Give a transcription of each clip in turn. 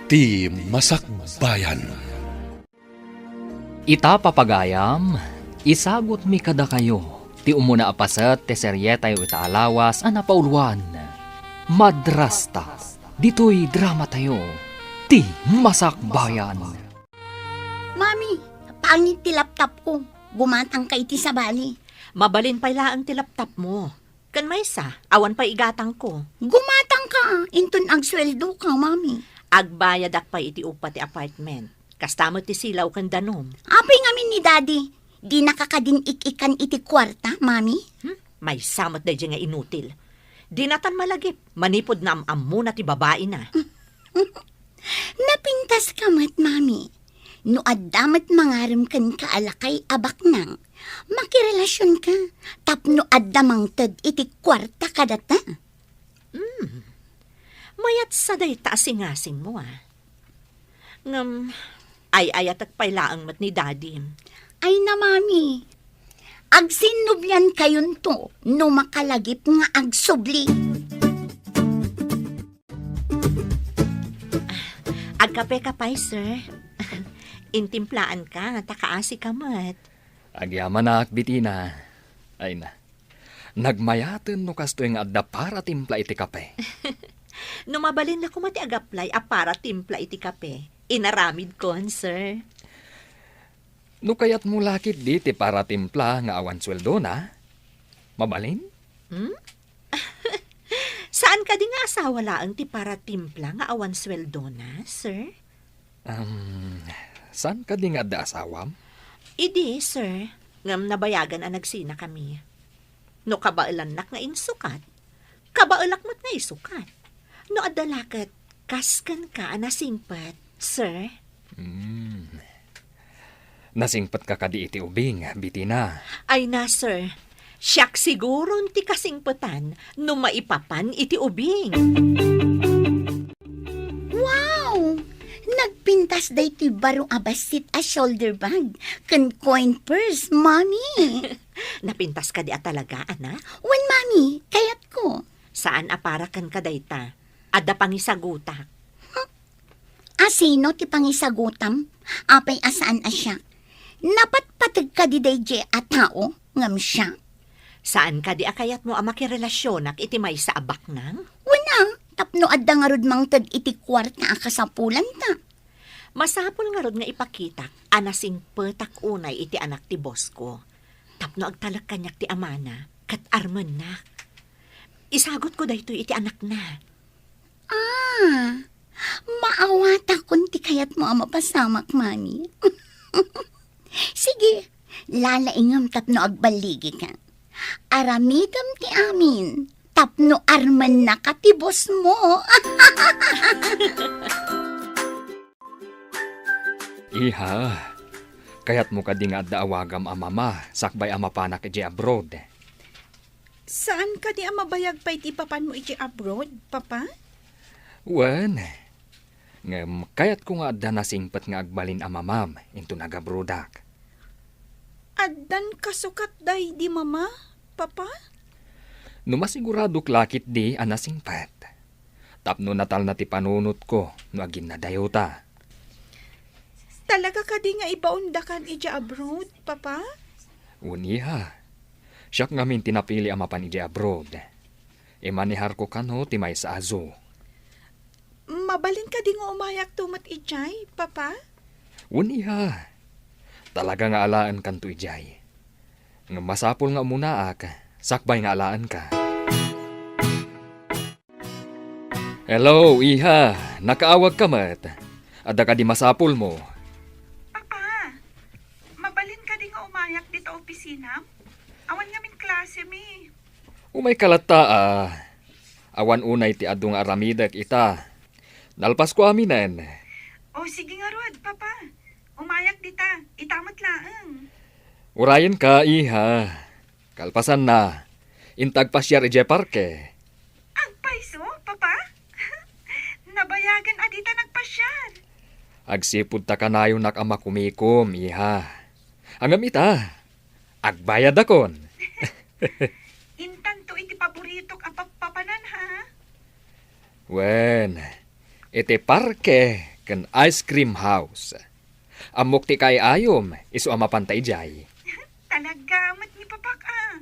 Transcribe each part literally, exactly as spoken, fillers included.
Ti Masakbayan. Ita, papagayam, isagutmi kadakayo ti umuna a paset ti serietayo ita a lawas a napauluan, Madrasta. Ditoy dramatayo, Ti Masakbayan. Mami, pangit ti laptop ko. Gumatangka iti sabali. Mabalin pay laeng ti laptop mo. Ken maysa, awan pay igatangko. Gumatangka, inton agsueldoka, Mami. Agbayadak pay iti upa ti apartment. Kasta met ti silaw ken danum. Apay ngamin ni Daddy, dinaka kadin ik-ikan iti kuarta, Mami? Hmm? Maysa met daydiay nga inutil. Dinatan malagip, manipud naam-ammona ti babaina. Napintaska met, Mami. No adda met mangarem kenka a lakay a baknang, makirelasionka tapno adda mangted iti kuarta kadata. Hmm. Mayat sa dayta a singasingmo, a. Ngem, ay-ayatek pay laeng met ni Daddy. Ay na, Mami. Agsinnubliankayonto no makalagip nga agsubli. Agkapeka pay, sir. Intimplaanka, ta kaasika met. Agyamanak, Bitina. Ay na. Nagmayaten no kastoy nga adda para timpla iti kape. No mabalin la koma ti agaplay a para timpla iti kape, inaramidkon, sir. No kayatmo la ketdi ti para timpla nga awan sueldona, mabalin? Hmm? Saan kadi nga asawa laeng ti para timpla nga awan sueldona, sir? Um, saan kadi nga adda asawam? Idi, sir, ngem nabayagan a nagsinakami. No kabaelannak nga insukat, kabaelak met nga isukat. No adda la ket, kas kenka a nasingpet, sir. Hmm. Nasingpetka kadi iti ubing, Bitina? Ay na, sir. Siak siguron ti kasingpetan no maipapan iti ubing. Wow! Nagpintas daytoy baro a bassit a shoulder bag ken coin purse, Mami. Napintas kadi a talaga, anak? Wen, Mami, kayatko. Saan a para kenka dayta. Adda pangisagutak. Asino ti pangisagutam? Apay a saan a siak? Napatpateg kadi daydiay a tao ngem siak? Saan kadi a kayatmo a makirelasionak iti maysa a baknang? Wen a, tapno adda ngarud mangted iti kuarta a kasapulanta. Masapul ngarud nga ipakitak a nasingpetak unay iti anak ti boss ko. Tapno agtalek kaniak ti amana ket armennak. Isagutko daytoy iti anakna. Ah, maawatakon ti kayatmo a mapasamak, Mami. Sige, lalaingem tapno agballigika. Aramidem ti amin tapno armennaka ti boss mo. Iha, kayatmo kadi nga adda awagam a mama sakbay a mapanak idiay abroad? Saan kadi a mabayag pay ti ipapanmo idiay abroad, Papa? Wen, ngem kayatko nga adda nasingpet nga agbalin a mamam inton agabroadak. Addan kasukat daydi mama, Papa? No masiguradok la ketdi a nasingpet. Tapno natalna ti panunotko no aginnadayota. Talaga kadi nga ibaondakan idiay abroad, Papa? Wen, iha. Siak ngamin ti napili a mapan idiay abroad. Imaneharko kano ti maysa a zoo. Mabalin kadi nga umayakto met idiay, Papa? Wen, iha. Talaga nga alaenkanto idiay. Ngem masapul nga umunaak, sakbay nga alaenka. Hello, iha. Nakaawagka met. Adda kadi masapulmo? Papa, mabalin kadi nga umayak dita opisinam? Awan ngamin klasemi. Umayka latta, a. Awan unay ti adu nga aramidek ita. Nalpasko aminen. O, sige ngarud, Papa. Umayak dita. Ita met laeng. Urayenka, iha. Kalpasanna, inta agpasiar idiay parke. Agpayso, Papa? Nabayagen a dita nagpasiar. Agsipud ta kanayonak a makumikom, iha. Ngem ita, agbayadakon. Intanto iti paboritok a pappapanan, ha? Wen, iti parke ken ice cream house. Ammok ti kaay-ayom, isu a mapanta idiay. Talaga met ni Papak a.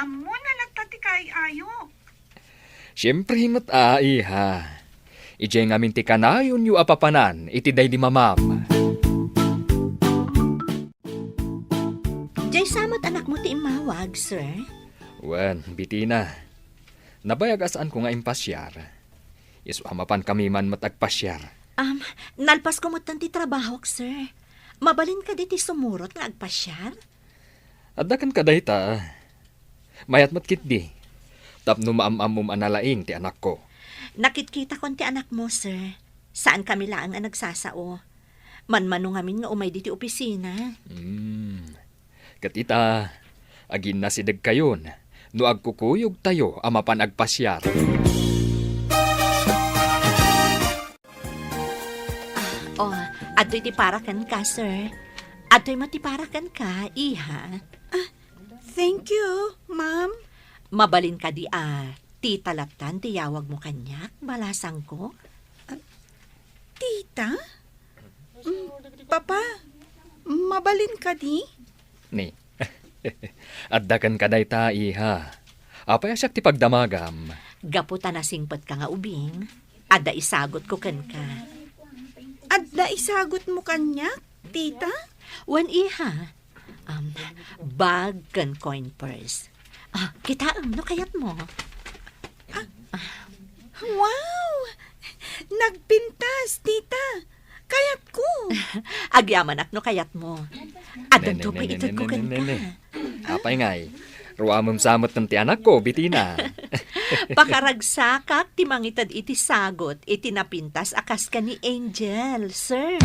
Ammona latta ti kaay-ayok. Siempre met a, iha. Idiay ngamin ti kanayonyo a papanan iti daydi mamam. Diay sa met anakmo ti immawag, sir? Wen, Bitina. Nabayag a saanko nga impasiar. Isu a mapankami man met agpasiar. Am, nalpasko metten ti trabahok, sir. Mabalin kadi ti sumurot nga agpasiar? Adda kenka dayta. Mayat met ketdi. Tapno maam-ammom a nalaing ti anakko. Nakitkitakon ti anakmo, sir. Saankami laeng a nagsasao. Manmano ngamin nga umay ditoy opisina. Hmm. Ket ita, aginnasidegkayon no agkukuyogtayo a mapan agpasiar. Oh, adtoy ti para kenka, sir. Adtoy met ti para kenka, iha. Ah, thank you, ma'am. Mabalin kadi a tita lattan ti yawagmo kaniak, balasangko? Ah, tita? Mm, Papa, mabalin kadi? Ni, adda kenka dayta, iha. Apay a siak ti pagdamagam? Gapu ta nasingpetka nga ubing, adda isagutko kenka. Adda isagutmo kaniak, tita? Wen, iha. Um, bag ken coin purse. Ah, kitaem no kayatmo. Ah, wow! Nagpintas, tita. Kayatko. Agyamanak no kayatmo. Addanto pay itedko kenka. Apay ngay, ruamem sa met ti anakko, Bitina. Pakaragsakak ti mangited iti sagut iti napintas a kas ken ni Angel, sir.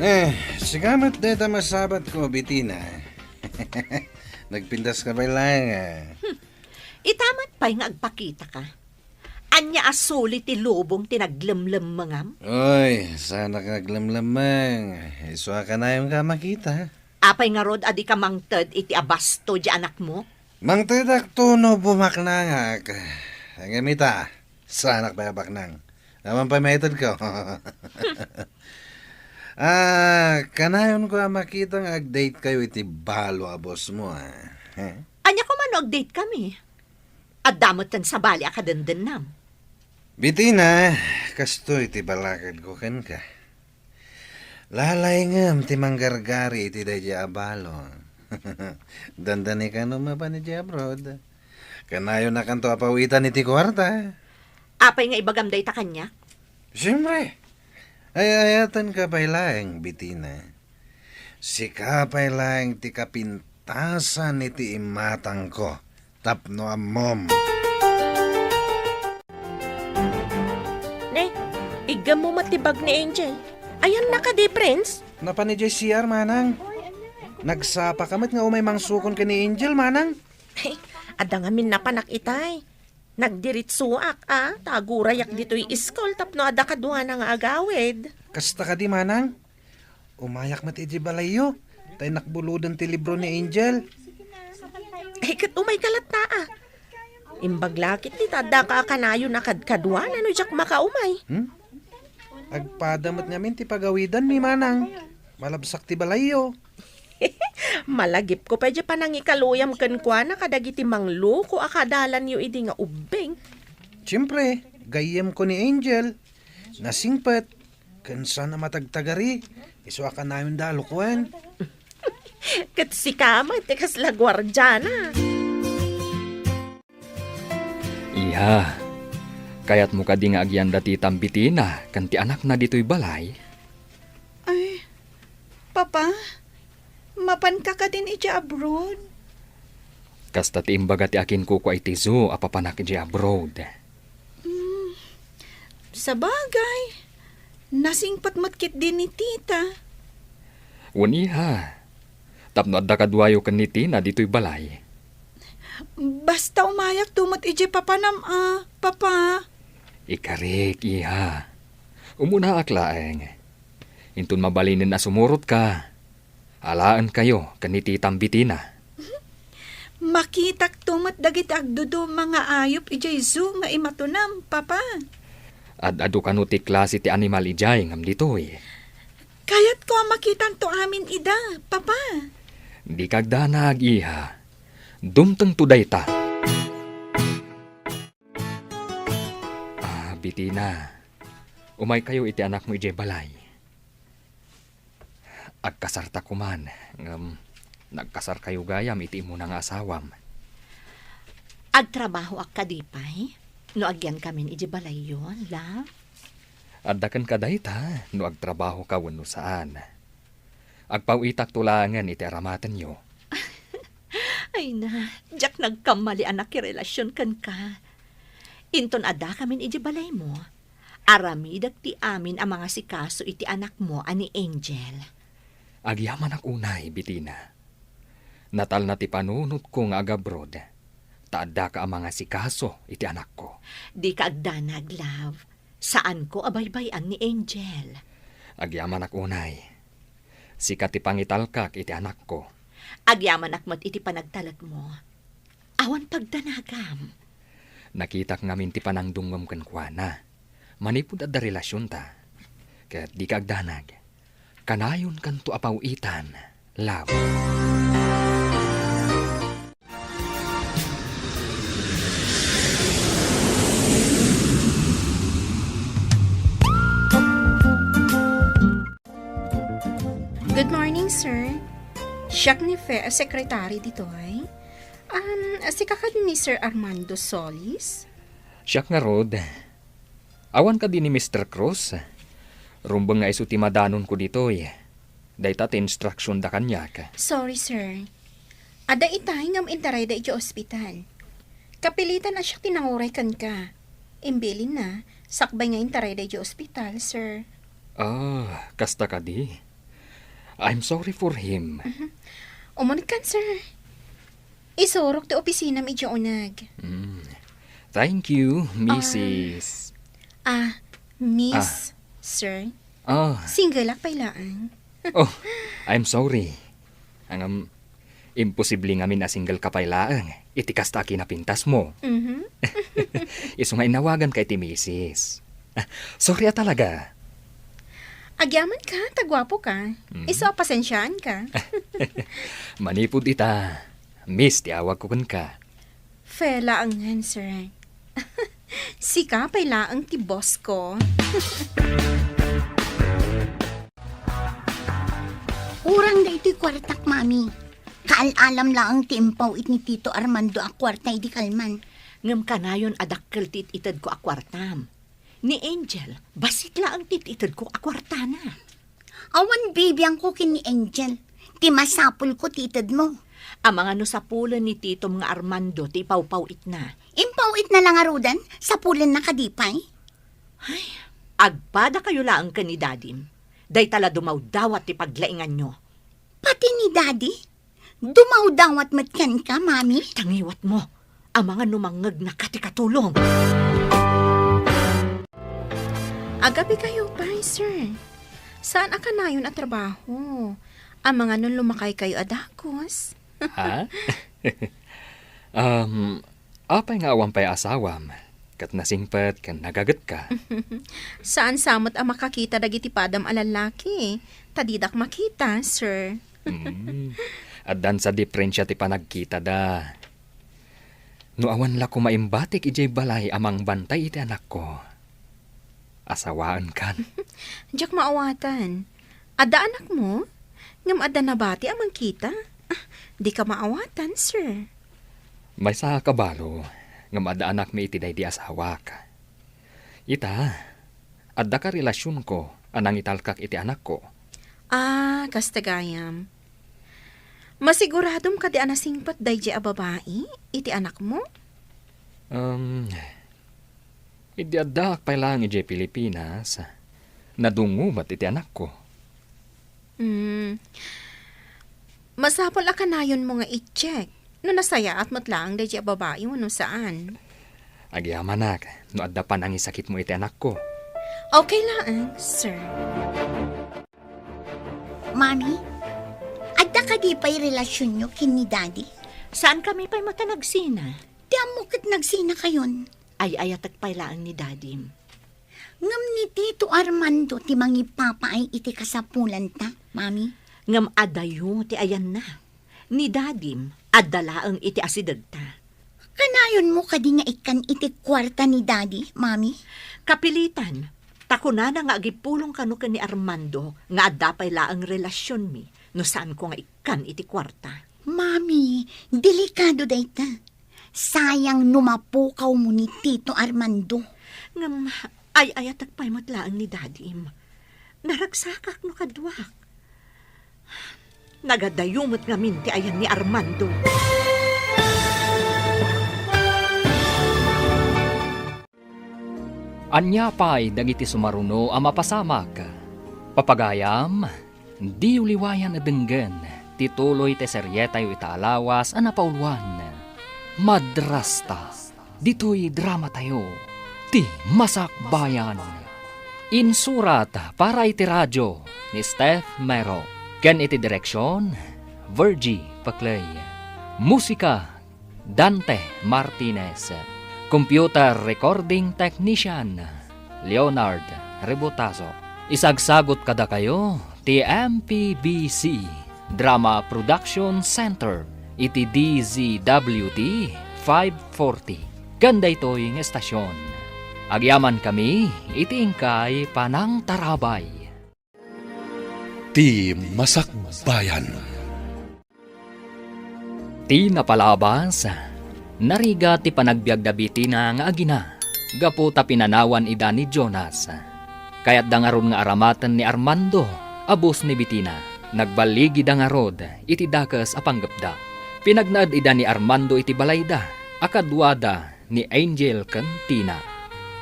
Eh, sika met dayta masabatko, Bitina. Nagpintaska pay laeng, ah. Hmm. Ita met pay nga agpakitaka. Ania a suli ti lubong ti naglemlemmengam? Oy, saanak nga aglemlemmeng. Isu a kanayonka a makita. Apay ngarud a dika mangted iti abasto diay anakmo? Mangtedakto no bumaknangak. Ngem ita, saanak pay a baknang. Awan pay maitedko. Ah, kanayonko a makita nga agdatekayo iti balo a bossmo, ah. Eh? Ania koma no agdatekami? Adda metten sabali a kadendennam. Bitina, kastoy ti balakadko kenka. Lalaingem ti manggargari iti daydiay a balo. Dandani kano mapan idiay abroad. Kanayonakanto a pawitan iti kuarta. Apay nga ibagam dayta kaniak? Siempre. Ay-ayatenka pay laeng, Bitina. Sika pay laeng ti kapintasan iti imatangko tapno ammom. Ne, iggemmo met ti bag ni Angel. Ayanna kadi, Prince? Napan idiay C R, manang. Nagsapaka met nga umay mangsukon ken ni Angel, manang. Ay, adda ngamin napanak itay. Nagdiritsuak, a, ta agurayak ditoy iskul tapno adda kaduana nga agawid. Kasta kadi, manang? Umayak met idiay balayyo, ta innak buloden ti libro ni Angel. Ay, ket umayka latta, a. Imbag la ketdi ta addaka a kanayon a kadkaduana no diak makaumay. Hmm? Agpada met ngamin ti pagawidanmi, manang. Malabsak ti balayyo. Malagipko pay diay panangikaluyam kenkuana kadagiti mangloko a kadalanyo idi nga ubbing. Siempre, gayyemko ni Angel. Nasingpet, ken saan a matagtagari, isu a kanayonda a lukoen. Ket sika met ti kasla guardiana. Iha, kayatmo kadi nga agyanda ti titam Bitina ken ti anakna ditoy balay? Ay, Papa, mapanka kadin idiay abroad? Kasta ti imbaga ti akinkukua iti zoo a papanak idiay abroad. Mm, sabagay, nasingpet met ketdi ni tita. Wen, iha, tapno adda kaduayo ken ni Tina ditoy balay. Basta umayakto met idiay papanam a, Papa. Ikarik, iha. Umunaak laeng. Inton mabalinen a sumurotka, alaenkayo ken ni titam Bitina. Makitakto met dagiti agduduma nga ayup idiay zoo nga imatonam, Papa. Ad-adu kano ti klase ti animal idiay ngem ditoy. Kayatko a makitanto amin ida, Papa. Dika agdanag, iha. Dumtengto dayta. Ah, Bitina, umaykayo iti anakmo idiay balay. Agkasarta koman, ngem nagkasarkayo gayam iti immuna nga asawam. Agtrabahoak kadi pay no agyankamin idiay balayyo, love? Adda kenka dayta no agtrabahoka wenno saan. Agpaw-itakto laengen iti aramatenyo. Ay na, diak nagkammali a nakirelasion kenka. Inton addakamin idiay balaymo, aramidek ti amin a mangasikaso iti anakmo a ni Angel. Agyamanak unay, Bitina. Natalna ti panunotko nga agabroad, ta addaka a mangasikaso iti anakko. Dika agdanag, love. Saanko a baybay-an ni Angel. Agyamanak unay. Sika ti pangitalkak iti anakko. Agyamanak met iti panagtalekmo. Awan pagdanagam. Nakitak ngamin ti panangdungngom kenkuana. Manipud adda relasionta. Ket dika agdanag. Kanayonkanto a paw-itan, love. Good morning, sir. Siak ni Fe a sekretary ditoy. Um, sika kadi ni Sir Armando Solis? Siak ngarud. Awan kadi ni Mister Cruz? Rumbeng nga isu ti madanonko ditoy. Dayta ti instruksionda kaniak. Sorry, sir. Adda itay ngem intarayda iti ospital. Kapilitan a siak ti nanguray kenka. Imbilinna, sakbay nga intarayda iti ospital, sir. Ah, kasta kadi? I'm sorry for him. Mhm. Umunegkan, sir. Isurok ti opisinam idiay uneg. Mm. Thank you, Missus. Ah, Miss, Ah. Sir. Ah. Singleak pay laeng. Oh, I'm sorry. Ngem, imposible ngamin a single ka pay laeng iti kasta a kinapintasmo. Mhm. Isu nga inawaganka iti Missus. Ah, sorry a talaga. Agyamanak ta guapoka. Mhm. Isu a pasensiaanka. Manipud ita, Miss ti awagko kenka. Fe laengen, sir. Sika pay laeng ti boss ko. Urang daytoy kuartak, Mami. Kaal-alam laeng ti impaw-it ni Tito Armando a kuarta idi kalman. Ngem kanayon a dakkel ti it-itedko a kuartam. Ni Angel, bassit laeng ti it-itedko a kuartana. Awan bibiangko ken ni Angel. Ti masapulko ti itedmo. Amangan no sapulen ni titom nga Armando ti ipawpaw-itna. Impaw-itna la ngaruden, sapulenna kadi pay? Ay, agpadakayo laeng ken ni Dadim. Dayta la dumawdawat ti paglainganyo. Pati ni Daddy? Dumawdawat met kenka, Mami? Tangiwatmo. Amangan no mangngegnaka ti katulong. Agabikayo pay, sir. Saan a kanayon a trabaho? Amangan no lumakaykayo a dagus. Ha? Um, apay nga awan pay asawam? Ket nasingpet ken nagagetka. Saan sa met a makakita dagiti padam a lallaki, ta didak makita, sir. Mm. Addan sa diferensia ti panagkitada. No awan la koma imbatik idiay balay a mangbantay iti anakko, asawaenkan. Diak maawatan. Adda anakmo? Ngem adda nabati a mangkita? Ah, dika maawatan, sir. Maysa a kabalo, ngem adda anakmi iti daydi asawak. Ita, adda ka relasionko a nangitalkak iti anakko. Ah, kasta gayam. Masiguradom kadi a nasingpet daydi a babai iti anakmo? Um, idi addaak pay laeng idiay Pilipinas, nadungngo met iti anakko. Hmm. Masapul a kanayonmo nga i-check no nasayaat met laeng daydi a babai wenno saan. Agyamanak no adda panangisakitmo iti anakko. Okay laeng, sir. Mami, adda kadi pay relasionyo ken ni Daddy? Saan kami pay met a nagsina? Ti ammo ket nagsinakayon. Ay-ayatek pay laeng ni Dadim. Ngem ni Tito Armando ti mangipapaay iti kasapulanta, Mami. Ngem adayo ti ayanna. Ni Dadim, adda laeng iti asidegta. Kanayonmo kadi nga ikkan iti kuarta ni Dadi, Mami? Kapilitan, ta kunana nga agipulong kano ken ni Armando nga adda pay laeng relasionmi no saanko nga ikkan iti kuarta. Mami, delikado dayta. Sayang no mapukawmo ni Tito Armando. Ngem, ay-ayatek pay met laeng ni Dadim. Naragsakak no kaduak. Nagadayo met ngamin ti ayan ni Armando. Ania pay dagiti sumaruno a mapasamak? Papagayam, diyo liwayan a denggen ti tuloy ti serietayo ita a lawas a napauluan, Madrasta. Ditoy dramatayo, ti Masakbayan. Insurat para iti radio ni Steph Mero, ken iti direksion, Virgie Paclay. Musika, Dante Martinez. Computer recording technician, Leonard Rebotazo. Isagsagot kadakayo ti M P B C Drama Production Center iti D Z W T five forty. Ken daytoy nga estasion, agyamankami iti inkay panangtarabay. Ti Masakbayan. Ti napalabas, narigat ti panagbiagda Bitina nga agina gapu ta pinanawan ida ni Jonas. Kayatda ngarud nga aramaten ni Armando a bus ni Bitina. Nagballigida ngarud iti dakes a panggepda. Pinagnaed ida ni Armando iti balayda a kaduada ni Angel ken Tina.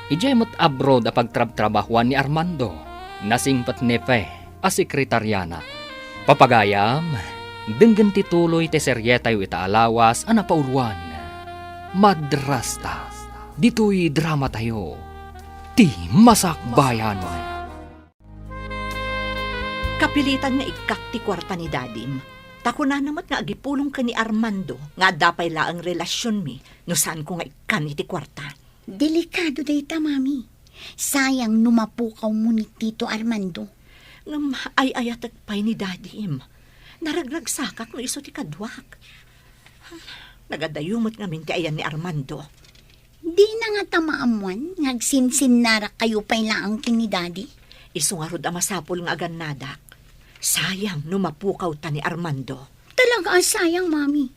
Idiay met abroad a pagtrabtrabahoan ni Armando, nasingpet ni Fe a sekretariana. Papagayam, denggen ti tuloy ti serietayo ita a lawas a napauluan, Madrasta. Ditoy dramatayo, ti Masakbayan. Kapilitan nga ikkak ti kuarta ni Dadim. Ta kunana met nga agipulong ken ni Armando nga adda pay laeng relasionmi no saanko nga ikkan iti kuarta. Delikado dayta, Mami. Sayang no mapukawmo ni Tito Armando. Ngem ay-ayatek pay ni Dadim. Naragragsakak no isu ti kaduak. Nagadayo met ngamin ti ayan ni Armando. Dina ngata maammuan nga agsinsinnarak kayo pay laeng ken ni Daddy? Isu ngarud a masapul nga agannadak. Sayang no mapukawta ni Armando. Talaga a sayang, Mami.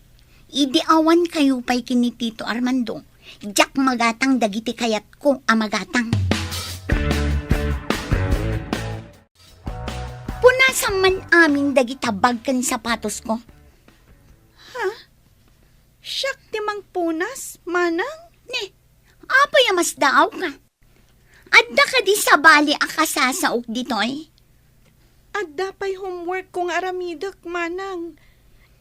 Idi awan kayo pay ken ni Tito Armando, diak magatang dagiti kayatko a magatang. Punasam man amin dagita bag ken sapatosko. Ha? Siak ti mangpunas, manang? Ne, apay a masdaawka? Adda kadi sabali a kasasaok ditoy? Adda pay homeworkko nga aramidek, manang.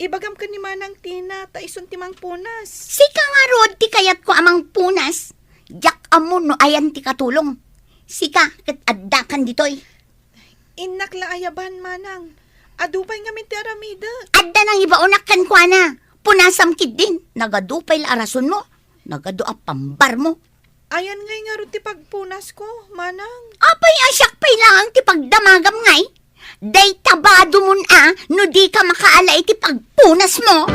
Ibagam ken ni Manang Tina, ta isun ti mangpunas. Sika ngarud ti kayatko a mangpunas. Diak ammo no ayan ti katulong. Sika ket addakan ditoy. Innak la ayaban, manang. Adu pay ngamin ti aramidek. Adda nangibaonak kenkuana. Punasam ketdin. Nagadu pay la a rasonmo. Nagadu a pambarmo. Ayan ngay ngarud ti pagpunasko, manang. Apay a siak pay laeng ti pagdamagam ngay? Dayta badumon a no dika makaala iti pagpunasmo.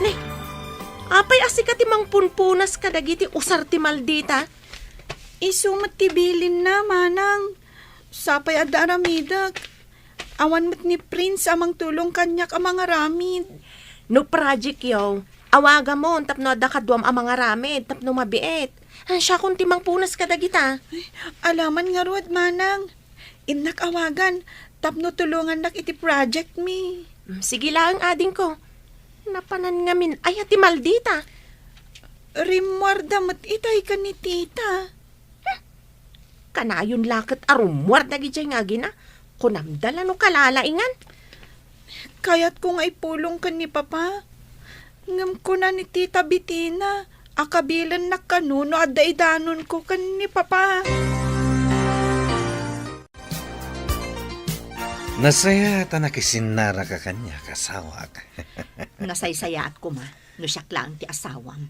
Ne, apay a sika ti mangpunpunas kadagiti usar ti maldita? Isu met ti bilinna, manang. Sapay adda aramidek. Awan met ni Prince a mangtulong kaniak a mangaramid. No projectyo, awagamon tapno adda kaduam a mangaramid tapno mabiit. Ah, siakon ti mangpunas kadagita. Ay, alaman ngarud, manang. Innak awagan tapno tulongannak iti project mi. Mm, sige laeng, adingko. Napanan ngamin aya ti maldita? Rimmuarda met itay ken ni tita. Hmm. Kanayon la ket a rummuar dagidiay nga agina. Kunamda la no kalalaingan. Kayatko nga ipulong ken ni Papa. Ngem kuna ni Tita Bitina a kabilennak kano no adda idanonko ken ni Papa. Nasayaat a nakisinnaraka kaniak, asawak. Nasaysayaat koma no siak laeng ti asawam.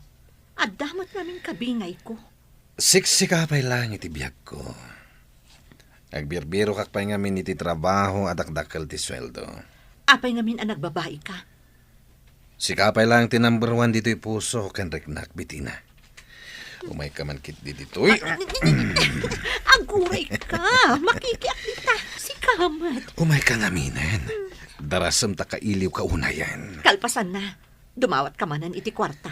Adda met ngamin kabingayko. Siksika pay laeng iti biagko. Agbirbirokak pay ngamin iti trabaho a dakdakkel ti sueldo. Apay ngamin a nagbabaika? Sika pay laeng ti number one ditoy puso ken riknak, Bitina. Umayka man ketdi ditoy. Aguray ka! Makikiak dita! Sika met! Umayka ngaminen. Darasem ta kailiwka unayen. Kalpasanna, dumawatka manen iti kuarta?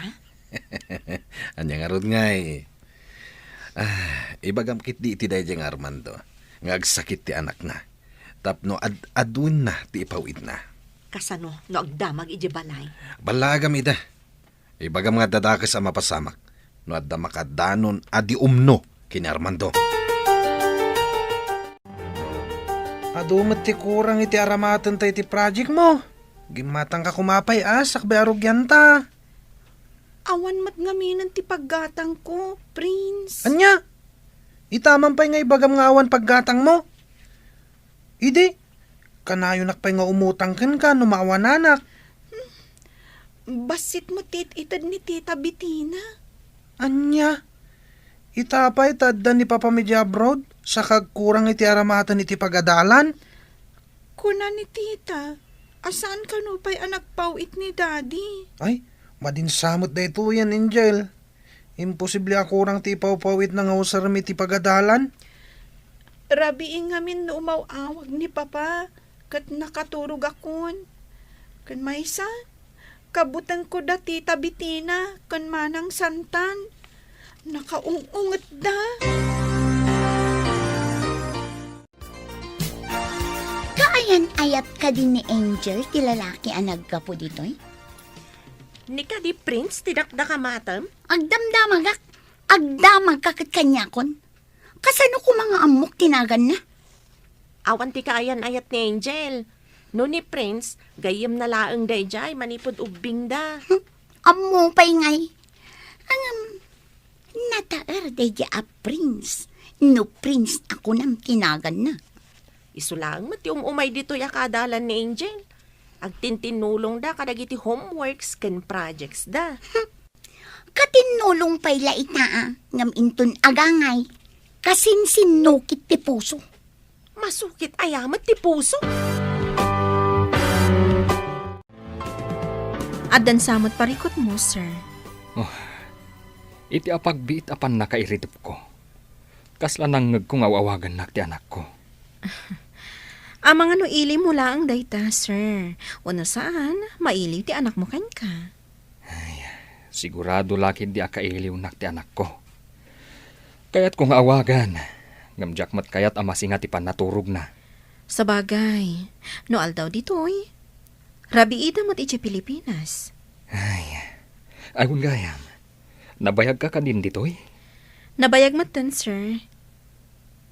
Ania ngarud ngay? Ah, ibagam ketdi iti daydiay nga Armando nga agsakit ti anakna tapno ad-aduenna ti ipaw-itna. Kasano no agdamag idiay balay? Ballagam ida. Ibagam nga adda dakes a mapasamak no adda makadanon a di umno ken ni Armando. Adu met ti kurang iti aramatenta iti project mo. Gimmatangka koma pay a sakbay a rugianta. Awan met ngaminen ti paggatangko, Prince. Ania? Ita man pay nga ibagam nga awan paggatangmo? Idi, kanayonak pay nga umutang kenka no maawananak. Bassit met ti it-ited ni Tita Bitina. Ania? Ita pay ta adda ni Papa idiay abroad, saka agkurang iti aramaten iti pagadalan? Kuna ni Tita, a saan kano pay a nagpaw-it ni Daddy. Ay, madin sa met daytoyen, Angel. Imposible a kurang ti ipawpaw-itna nga usarem iti pagadalan. Rabii ngamin no umaw-awag ni Papa ket nakaturogakon. Ken maysa, kabutengko da Tita Bitina ken Manang Santan. Nakaung-ungetda. Kaayan-ayat kadi ni Angel ti lalaki a naggapu ditoy? Ni kadi Prince ti dakdakamatem? Agdamdamagak. Agdamagka ket kaniakon. Kasano koma nga ammok ti naganna? Awan ti kaayan-ayat ni Angel. No ni Prince, gayyemna laeng daydiay manipud ubbingda. Hmm, ammo pay ngay. Ngem, nataer daydiay a Prince. No Prince a kunam ti naganna. Isu laeng met ti um-umay ditoy a kaadalan ni Angel. Agtintinnulongda kadagiti homeworks ken projects da. Hmm, katinnulong pay la ita, a, ngem inton agangay, kasinsinnukit ti puso. Masukit aya met ti puso? Addan sa met parikutmo, sir. Oh, iti apagbiit a pannakairidepko, kasla nangngegko nga aw-awagannak ti anakko. Amangan no ilim mo laeng dayta, sir. Wenno saan, mailiw ti anakmo kenka. Ay, sigurado la ketdi a kailiwnak ti anakko. Kayatko nga awagan, ngem diak met kayat a masinga ti pannaturogna. Sabagay, no aldaw ditoy, rabiida met idiay Pilipinas. Ay, awan gayam. Nabayagka kadin ditoy? Nabayag metten, sir.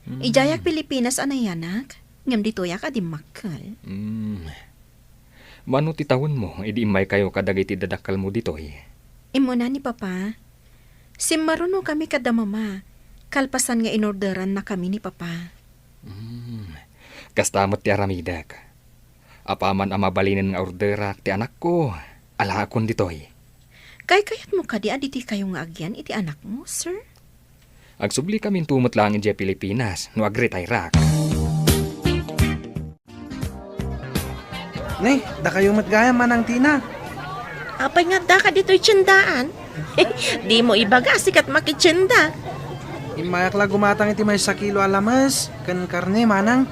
Hmm. Idiayak Pilipinas a nayanak, ngem ditoyak a dimmakkel. Hmm. Mano ti tawenmo idi immaykayo kadagiti dadakkelmo ditoy? Immuna ni Papa. Simmarunokami kada Mama, kalpasan nga inorderannakami ni Papa. Hmm. Kasta met ti aramidek. Apaman a mabalinen nga orderak ti anakko, alaakon ditoy. Kaykayatmo kadi a ditikayo nga agyan iti anakmo, sir? Agsubli kaminto met laeng idiay Pilipinas no agretayrak. Ne, dakayo met gayam, Manang Tina. Apay nga addaka ditoy tiendaan? Dimo ibaga, sikat makitienda. Immayak la gumatang iti maysa kilo a lames ken karne, Manang.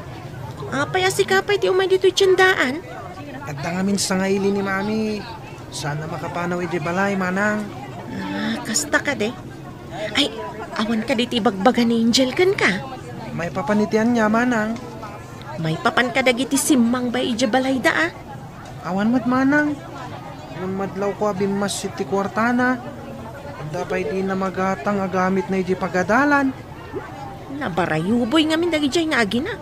Apay a sika pay ti umay ditoy tiendaan? Adda ngamin sangaili ni Mami. Saan a makapanaw idiay balay, Manang. Ah, kasta kadi. Ay, awan kadi ti ibagbaga ni Angel kenka? Maipapan iti ania, Manang? Maipapan kadagiti simmangba idiay balayda, a? Awan met, Manang. Ngem madlawko a bimmassit ti kuartana. Adda pay dina magatang a gamitna idiay pagadalan. Nabarayuboy ngamin dagidiay nga agina.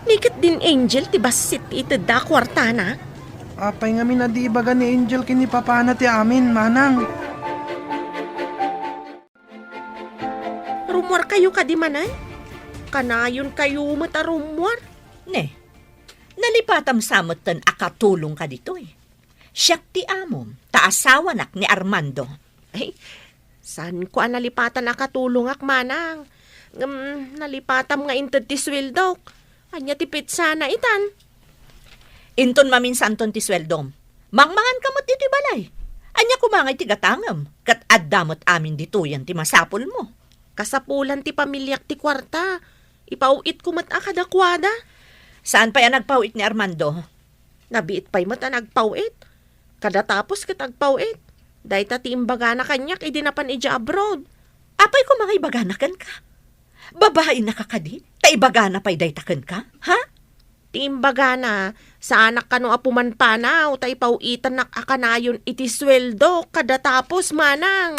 Ni ketdin Angel ti bassit ti itedda a kuartana. Apay ngamin a di ibaga ni Angel ken ni papana ti amin, Manang? Rummuarkayo kadi manen? Kanayonkayo met a rummuar. Ne, nalipatam sa metten a katulongka ditoy. Siak ti amom, ta asawanak ni Armando. Ay, Saanko a nalipatan a katulongak, manang. Ngem nalipatam nga inted ti sueldok. Ania ti petsana itan? Inton maminsanton ti sueldom, mangmanganka met iti balay. Ania koma nga iti gatangem, ket adda met amin ditoyen ti masapulmo. Kasapulan ti pamiliak ti kuarta. Ipaw-itko met a kadakuada. Saan pay a nagpaw-it ni Armando? Nabiit pay met a nagpaw-it. Kadatapo ket agpaw-it. Dayta ti imbagana kaniak idi napan idiay abroad. Apay koma nga ibagana kenka? Babainaka kadi, ta ibagana pay dayta kenka, ha? Ti imbagana, saanak kano a pumanpanaw ta ipaw-itannak a kanayon iti sueldo kadatapo, manang.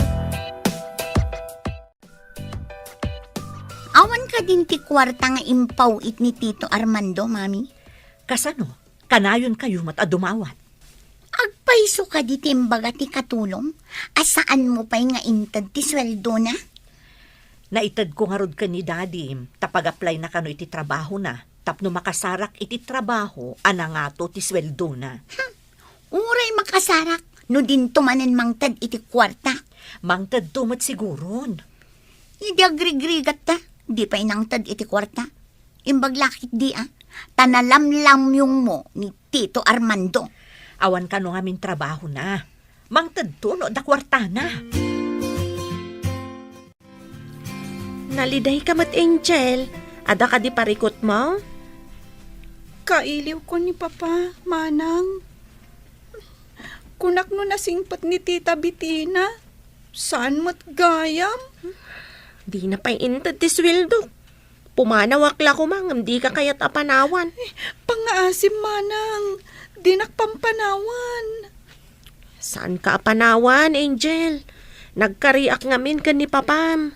Awan kadin ti kuarta nga impaw-it ni Tito Armando, Mami? Kasano? Kanayonkayo met a dumawat. Agpayso kadi ti imbaga ti katulong a saanmo pay nga inted ti sueldona? Naitedko ngarud ken ni Daddy ta pag-applyna kano iti trabahona tapno makasarak iti trabaho a nangato ti sueldona. Hmm. Uray makasarak no dinto manen mangted iti kuarta. Mangtedto met siguron. Idi agrigrigatta, di pay nangted iti kuarta. Imbag la ketdi a, ta nalamlamyongmo ni Tito Armando. Awan kano ngamin trabahona. Mangtedto no adda kuartana. Nalidayka met, Angel. Adda kadi parikutmo? Kailiwko ni Papa, Manang. Kunak no nasingpet ni Tita Bitina, saan met gayam? Dina pay inted ti sueldo. Pumanawak la koma ngem dika kayat a panawan. Eh, pangngaasim, Manang. Dinak pampanawan. Saanka a panawan, Angel? Nagkariak ngamin ken ni Papam.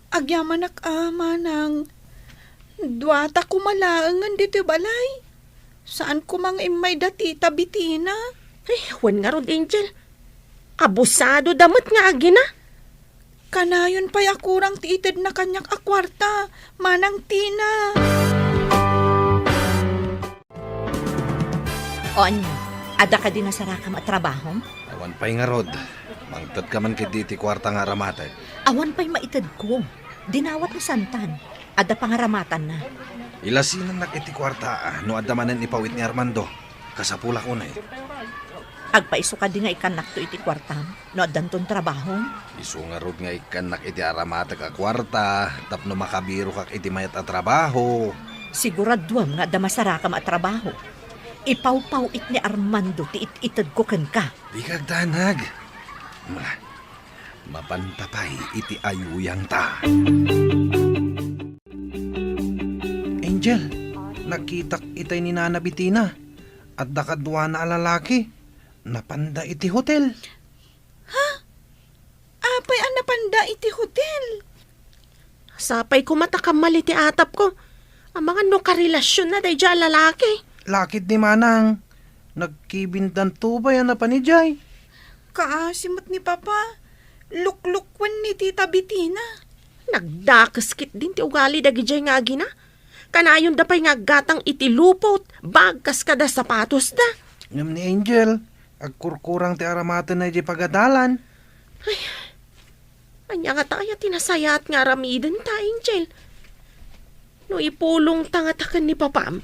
Agyamanak a, Manang. Duata koma laengen ditoy balay. Saan koma nga immay da Tita Bitina. Ay, wen ngarud, Angel. Abusado da met nga agina. Kanayon pay a kurang ti itedna kaniak a kuarta, Manang Tina. O ania, adda kadi nasarakam a trabahom? Awan pay ngarud. Mangtedka man ketdi iti kuarta nga aramatek. Awan pay maitedko. Dinawat ni Santan. Adda pangaramatanna. Ilasinannak iti kuarta, ah, no adda manen ipaw-it ni Armando. Kasapulak unay. Agpayso kadi nga ikkannakto iti kuartam no addanton trabahom? Isu ngarud nga ikkannak iti aramatek a kuarta tapno makabirokak iti mayat a trabaho. Siguraduem nga adda masarakam a trabaho. Ipawpaw-it ni Armando ti it-itedko kenka. Dika agdanag. Mula, mapanta pay iti ayuyangta. Angel, nakitak itay ni Nana Bitina. Adda kaduana a lalaki. Napanda iti hotel. Ha? Apay a napanda iti hotel? Sapay koma ta kammal iti atapko. Amangan no karelasionna daydiay a lalaki. Lakit ni Manang. Nagkibindanto pay a napan idiay. Kaasi met ni Papa. Luklukoen ni Tita Bitina. Nagdakes ketdin ti ugali dagidiay nga agina. Kanayonda pay nga aggatang iti lupot, bag kas kada sapatosda. Ngem ni Angel, agkurkurang ti aramatenna idiay pagadalan. Ay, ania ngata aya ti nasayaat nga aramidenta, Angel? No ipulongta ngata ken ni Papam,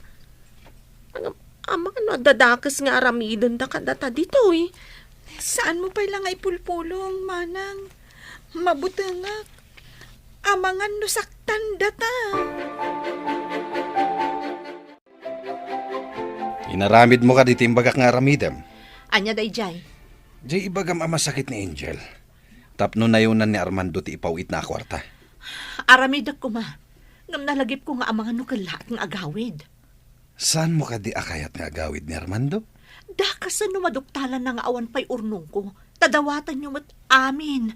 ngem amangan no adda dakes nga aramidenda kadata ditoy. Saanmo pay la nga ipulpulong, Manang. Mabutengak. Amangan no saktandata. Inaramidmo kadi ti imbagak nga aramidem? Ania daydiay? Diay ibagam a masakit ni Angel. Tapno nayonan ni Armando ti ipaw-itna a kuarta. Aramidek koma. Ngem nalagipko nga amangan no kellaat nga agawid. Saanmo kadi a kayat nga agawid ni Armando? Dakasen no maduktalanna nga awan pay urnongko, ta dawatanyo met amin.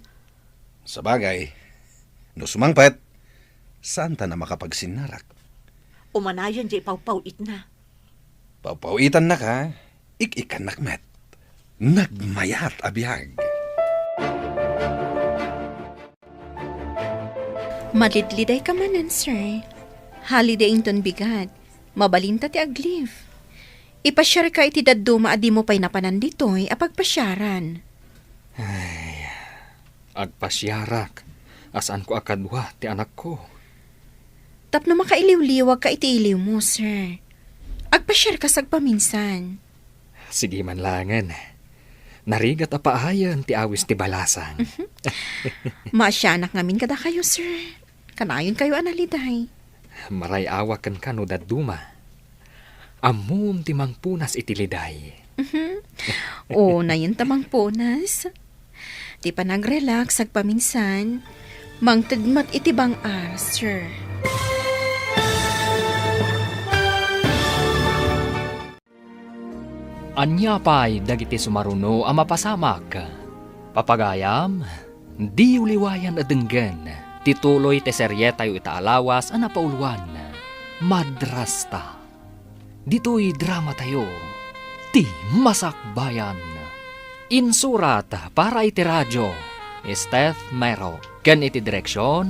Sabagay, no sumangpet, saantan a makapagsinnarak. Umanayon diay pawpaw-itna. Pawpaw-itannaka, ik-ikkannak met. Nagmayat a biag. Malidlidayka manen, sir. Holiday inton bigat. Mabalinta ti ag-leave. Ipasiarka iti dadduma a dimo pay napanan ditoy a pagpasiaran. Ay, Agpasiarak a saanko a kadua ti anakko. Tapno makailiwliwagka iti iliwmo, sir. Agpasiarka sagpaminsan. Sige man laengen. Narigat a paayen ti awis ti balasang. Maasianak ngamin kadakayo, sir. Kanayonkayo a naliday. Maray-awak kenka no dadduma. Ammom ti mangpunas iti liday. Mhm. O, nayon ta mangpunas. Ti panagrelax agpaminsan, mangted met iti bang-ar, sir. Ania pay dagiti sumaruno a mapasamak? Papagayam, diyo liwayan a denggen ti tuloy ti serietayo ita a lawas a napauluan, Madrasta. Ditoy dramatayo, Ti Masakbayan. Insurat para iti radio, Steph Mero. Ken iti direksion,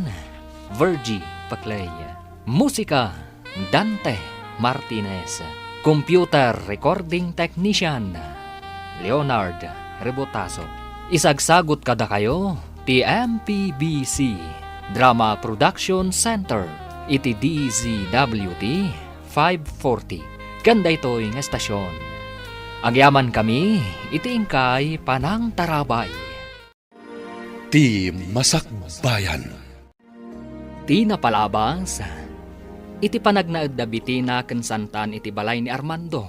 Virgie Paclay. Musika, Dante Martinez. Computer recording technician, Leonard Rebotazo. Isagsagut kadakayo ti M P B C Drama Production Center iti D Z W T five forty. Ken daytoy nga estasion, agyamankami iti inkay panangtarabay. Ti Masakbayan. Ti napalabas, iti panagnaed da Bitina ken Santan iti balay ni Armando.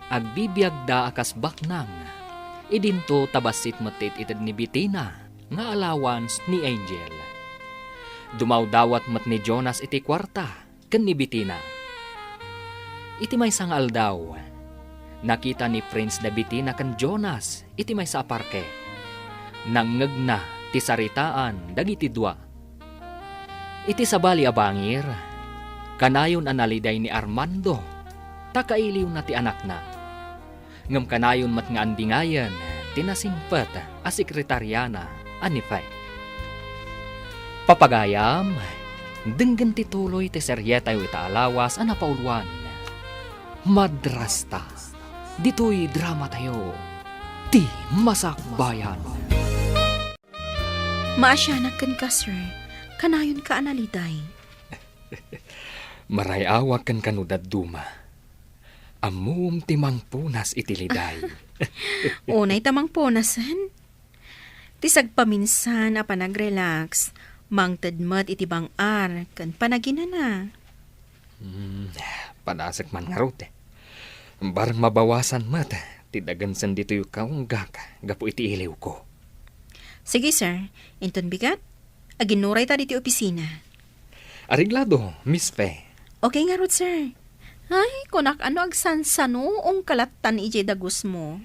Agbibiagda a kas baknang, idinto ta bassit met ti it-ited ni Bitina nga allowance ni Angel. Dumawdawat met ni Jonas iti kuarta ken ni Bitina. Iti maysa nga aldaw, nakita ni Prince da Bitina ken Jonas iti maysa a parke. Nangngegna ti saritaan dagiti dua. Iti sabali a bangir, kanayon a naliday ni Armando ta kailiwna ti anakna. Ngem kanayon met nga andingayen ti nasingpet a sekretariana a ni Fe. Papagayam, denggen ti tuloy ti serietayo ita a lawas a napauluan, Madrasta. Ditoy dramatayo, Ti Masakbayan. Maasianak kenka, sir. Kanayonka a naliday. Maray-awak kenka no dadduma. Ammom ti mangpunas iti liday. Unay ta mangpunasen. Ti sagpaminsan a panagrelax, mangted met iti bang-ar ken panaginana. Hmm, padasek man ngarud. Bareng mabawasan met ti dagensen ditoy kaunggak gapu iti iliwko. Sige, sir. Inton bigat, aginnurayta ditoy opisina. Areglado, Miss Fe. Okay ngarud, sir. Ay, kunak, ano agsansanuongka lattan idiay dagusmo?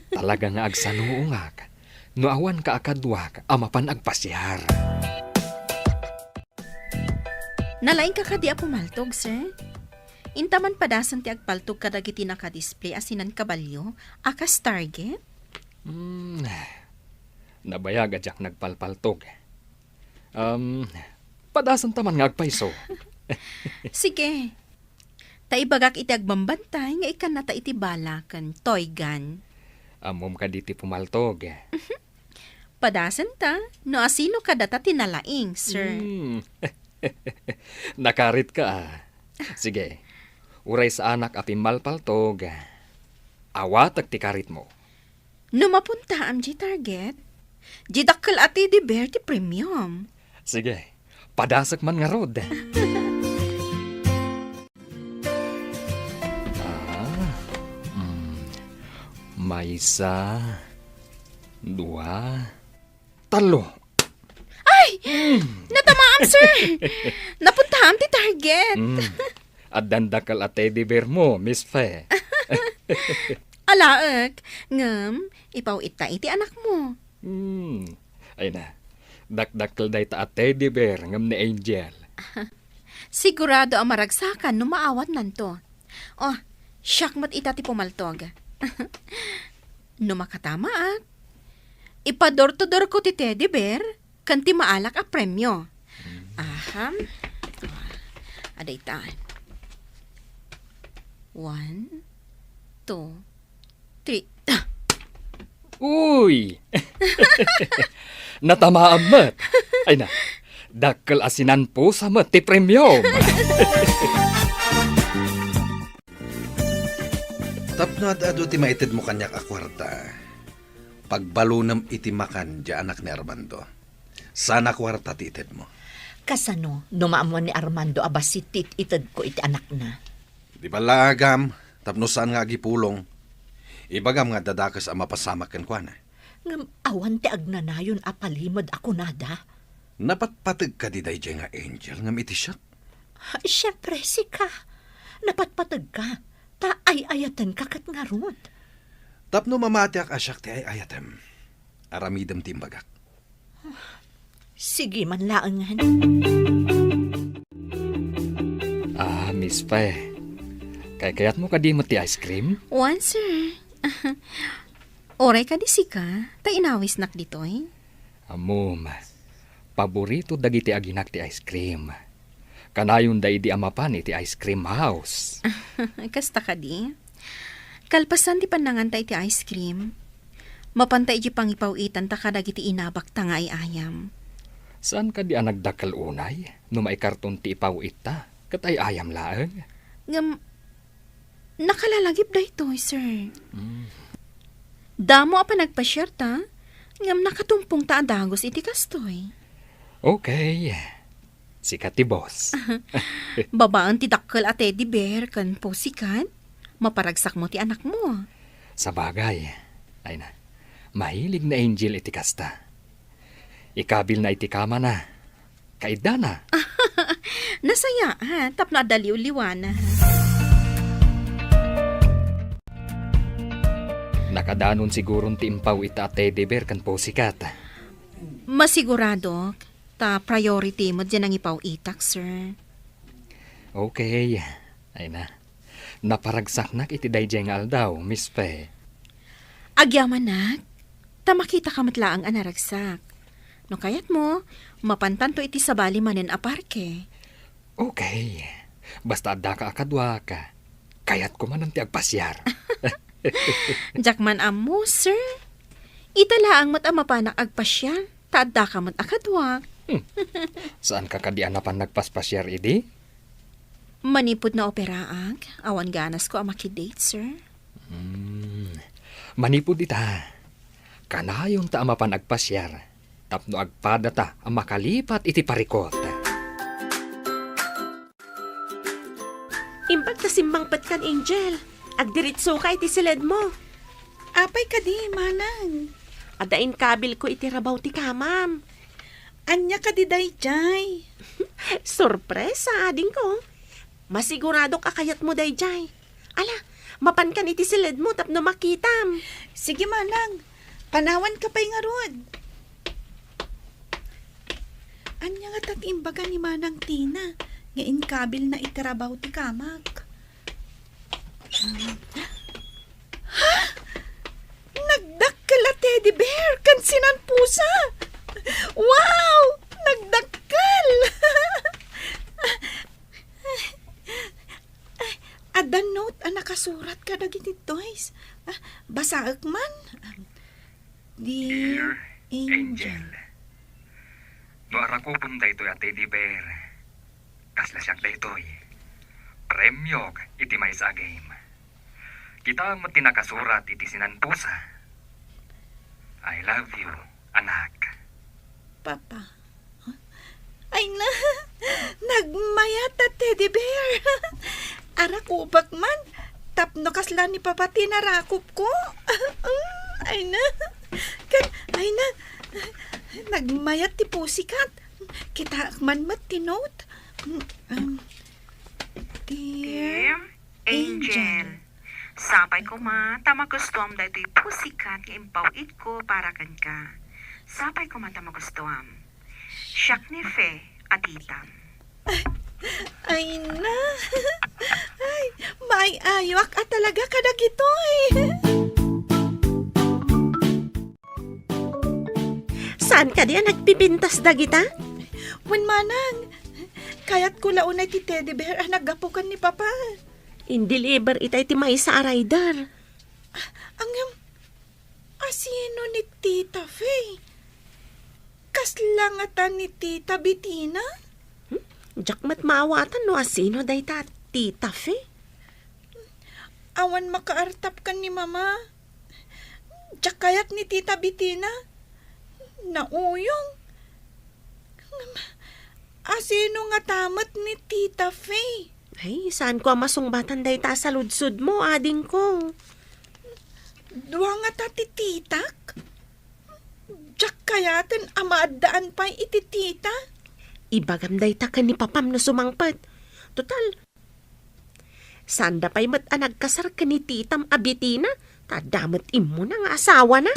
Talaga nga agsanuongak no awanka a kaduak a mapan agpasiar. Nalaingka kadi a pumaltog, sir? Inta man padasen ti agpaltog kadagiti nakadisplay a sinan kabalio a kas target? Hmm, nabayag a diak nagpalpaltog. Um, padasenta man nga agpayso. Sige. Ta ibagak iti agbambantay nga ikkannata iti bala ken toy gun. Ammom kadi ti pumaltog? Padasenta, no asino kadata ti nalaing, sir. Hmm. Nakaritka, ah. Sige. Uray saanak a pimmalpaltog, awatek ti karitmo. No mapuntaam diay target, diay dakkel a teddy bear ti premium. Sige, padasek man ngarud. Ah, mm, maysa, dua, tallo. Ay! Mm. Natamaam, sir! Napuntaam ti target. Mm. Addan dakkel a teddy bear mo, Miss Fe. Alaek, ngem ipaw-itta iti anakmo. Hmm. Ay na, dakdakkel dayta a teddy bear ngem ni Angel. Sigurado a maragsakan no maawatnanto. Oh, siak met ita ti pumaltog. No makatamaak, ipa-door to door ko ti teddy bear ken ti maalak a premio. Aha. Adayta. One, two, three. Uy! Natamaam met. Ay na, dakkel a sinanpusa met ti premiom. Tapno ad-adu ti maitedmo kaniak a kuarta, pagbalunem iti makan diay anak ni Armando. Saan a kuarta ti itedmo. Kasano no maammuan ni Armando a bassit ti it-itedko iti anakna? Di ballaagam, tapno saan nga agipulong. Ibagam nga adda dakes a mapasamak kenkuana. Ngem awan ti agnanayon a palimed a kunada. Napatpateg kadi daydiay nga Angel ngem iti siak? Siempre, sika. Napatpategka, ta ay-ayatenka ket ngarud. Tapno mamatiak a siak ti ay-ayatem, aramidem ti imbagak. Sige man laengen. Ah, Miss Fe, kaykayatmo kadi met ti ice cream? Wen, sir. Uray kadi sika, ta inawisnak ditoy. Ammom, paborito dagiti aginak ti ice cream. Kanayonda idi a mapan iti ice cream house. Kasta kadi? Kalpasan ti pannanganta iti ice cream, mapanta iti pangipaw-itanta kadagiti inabakta nga ay-ayam. Saan kadi a nagdakkel unay no maikarton ti ipaw-itta ket ay-ayam laeng? Ngem, nakalalagip daytoy, sir. Mm. Damo a panagpasiarta, ngem nakatumpongta a dagus iti kastoy. Okay. Sika ti boss. Babaen ti dakkel a teddy bear ken pussycat, maparagsakmo ti anakmo. Sabagay, ay na, mahilig ni Angel iti kasta. Ikabilna iti kamana. Kaiddana. Nasayaat, tapno adda liwliwana. Nakadanon siguron ti impaw-itta a teddy bear ken pussycat. Masiguradok, ta priority met diay nangipaw-itak, sir. Okay. Ay na. Naparagsaknak iti daydiay nga aldaw, Miss Fe. Agyamanak, ta makitaka met laeng a naragsak. No kayatmo, mapantanto iti sabali manen a parke. Okay. Basta addaka a kaduak, kayatko manen ti agpasiar. Diak man ammo, sir. Ita laeng met a mapanak agpasiar, ta addaka met a kaduak. Hmm. Saanka kadi a napan nagpaspasiar idi? Manipud naoperaak, awan ganasko a makidate, sir. Hmm. Manipud ita, kanayonta a mapan agpasiar tapno agpadata a makalipat iti parikut. Imbag ta simmangpetkan, Angel. Agdiritsoka iti siledmo. Apay kadi, manang? Adda inkabilko iti rabaw ti kamam. Ania kadi daydiay? Sorpresa, adingko. Masiguradok a kayatmo daydiay. Ala, mapankan iti siledmo tapno makitam. Sige, manang. Panawanka pay ngarud. Ania ngata ti imbaga ni Manang Tina nga inkabilna iti rabaw ti kamak? Ha? Nagdakkel a teddy bear ken sinanpusa! Wow! Nagdakkel! Adda note a nakasurat kadagiti toys. Ah, basaek man. Dear Dear Angel. Angel, no arakupem daytoy a teddy bear, kasla siak daytoy. Premiok iti maysa a game. Kitaem met ti nakasurat iti sinanpusa. I love you, anak. Papa. Ay na, nagmayat a teddy bear. Arakupek man, tapno kasla ni Papa ti narakupko. Ay na, ket, ay na, nagmayat ti pussycat. Kitaek man met ti note. Mm, um, Dear Dear Angel. Angel. Sapay koma ta magustuam daytoy pussycat nga impaw-itko para kenka. Sapay koma ta magustuam. Siak ni Fe a titam. Ay na. Ay, maay-ayoak a talaga kadagitoy. Saan kadi a nagpipintas dagita? Wen manang, kayatko la unay ti teddy bear a naggapu ken ni Papa. In-deliver itay ti maysa a rider. Ah, ngem, a Sino ni Tita Fe? Kasla ngata ni Tita Betina? Hmm? Diak met maawatan no asino dayta a Tita Fe. Awan makaartap ken ni Mama. Diak kayat ni Tita Betina. Nauyong. Ngem, asino ngata met ni Tita Fe? Ay, saanko a masungbatan dayta a saludsodmo, adingko. Dua ngata ti titak? Diak kayaten a maaddaan pay iti tita. Ibagam dayta ken ni papam no sumangpet. Total, saanda pay met a nagkasar ken ni titam a Betina, ta adda met immuna nga asawana.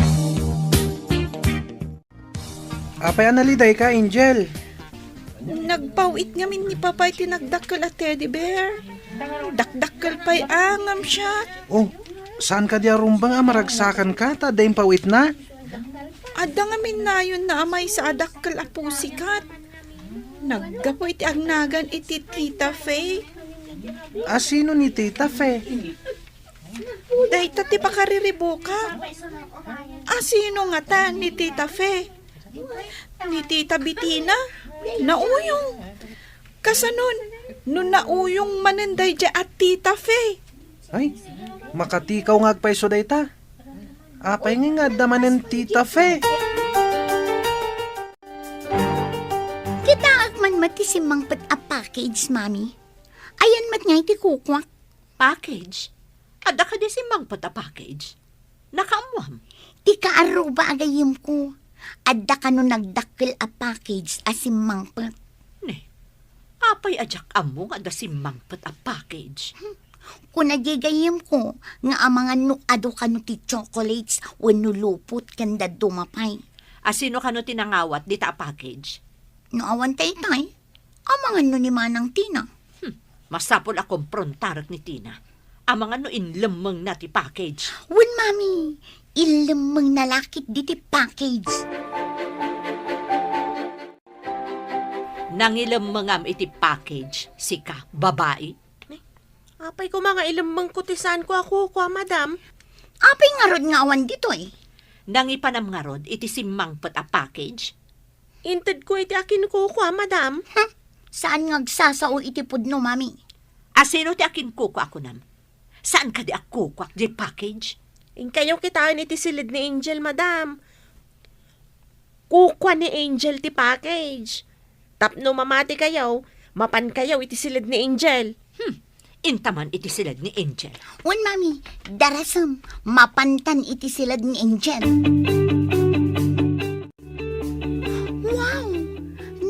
Apay a nalidayka, Angel? Nagpaw-it ngamin ni Papa iti nagdakkel a teddy bear. Dakdakkel pay a ngem siak. Oh, saan kadi a rumbeng a maragsakanka ta adda impaw-itna? Adda ngamin nayonna a maysa a dakkel a pussycat. Naggapu iti agnagan iti Tita Fe. Asino ni Tita Fe? Dayta ti pakariribukak. Asino ngata ni Tita Fe? Ni Tita Betina? Nauyong. Kasanon, no nauyong manen daydiay a Tita Fe? Ay, makatikaw nga agpayso dayta. Apay nga nga adda manen Tita Fe? Kitaek man met ti simmangpet a package, Mami. Ayan met nga iti kukuak. Package? Adda kadi simmangpet a package? Nakaammoam? Ti kaarruba a gayyemko, adda kano nagdakkel a package a simmangpet. Ne, apay a diak ammo nga adda simmangpet a package? Kuna diay gayyemko nga amangan no adu kano ti chocolates wenno lupot ken dadduma pay. Asino kano ti nangawat dita a package? No awan taytay, amangan no ni Manang Tina. Hmm, masapul a komprontarek ni Tina. Amangan no inlemmengna ti package. Wen, Mami, inlemmengna la ketdi ti package. Nangilemmengam iti package, sika, babai? Apay koma nga ilemmengko ti saanko a kukua, madam? Apay ngarud nga awan ditoy? Nangipanam ngarud iti simmangpet a package? Intedko iti akinkukua, madam. Hmm, saan nga agsasao iti pudno, Mami. Asino ti akinkukua a kunam? Saan kadi a kukuak diay package? Inkayo kitaen iti siled ni Angel, madam. Kukua ni Angel ti package. Tapno mamatikayo, mapankayo iti siled ni Angel. Hmm, intaman iti siled ni Angel. Wen, Mami, darasem, mapantan iti siled ni Angel. Wow!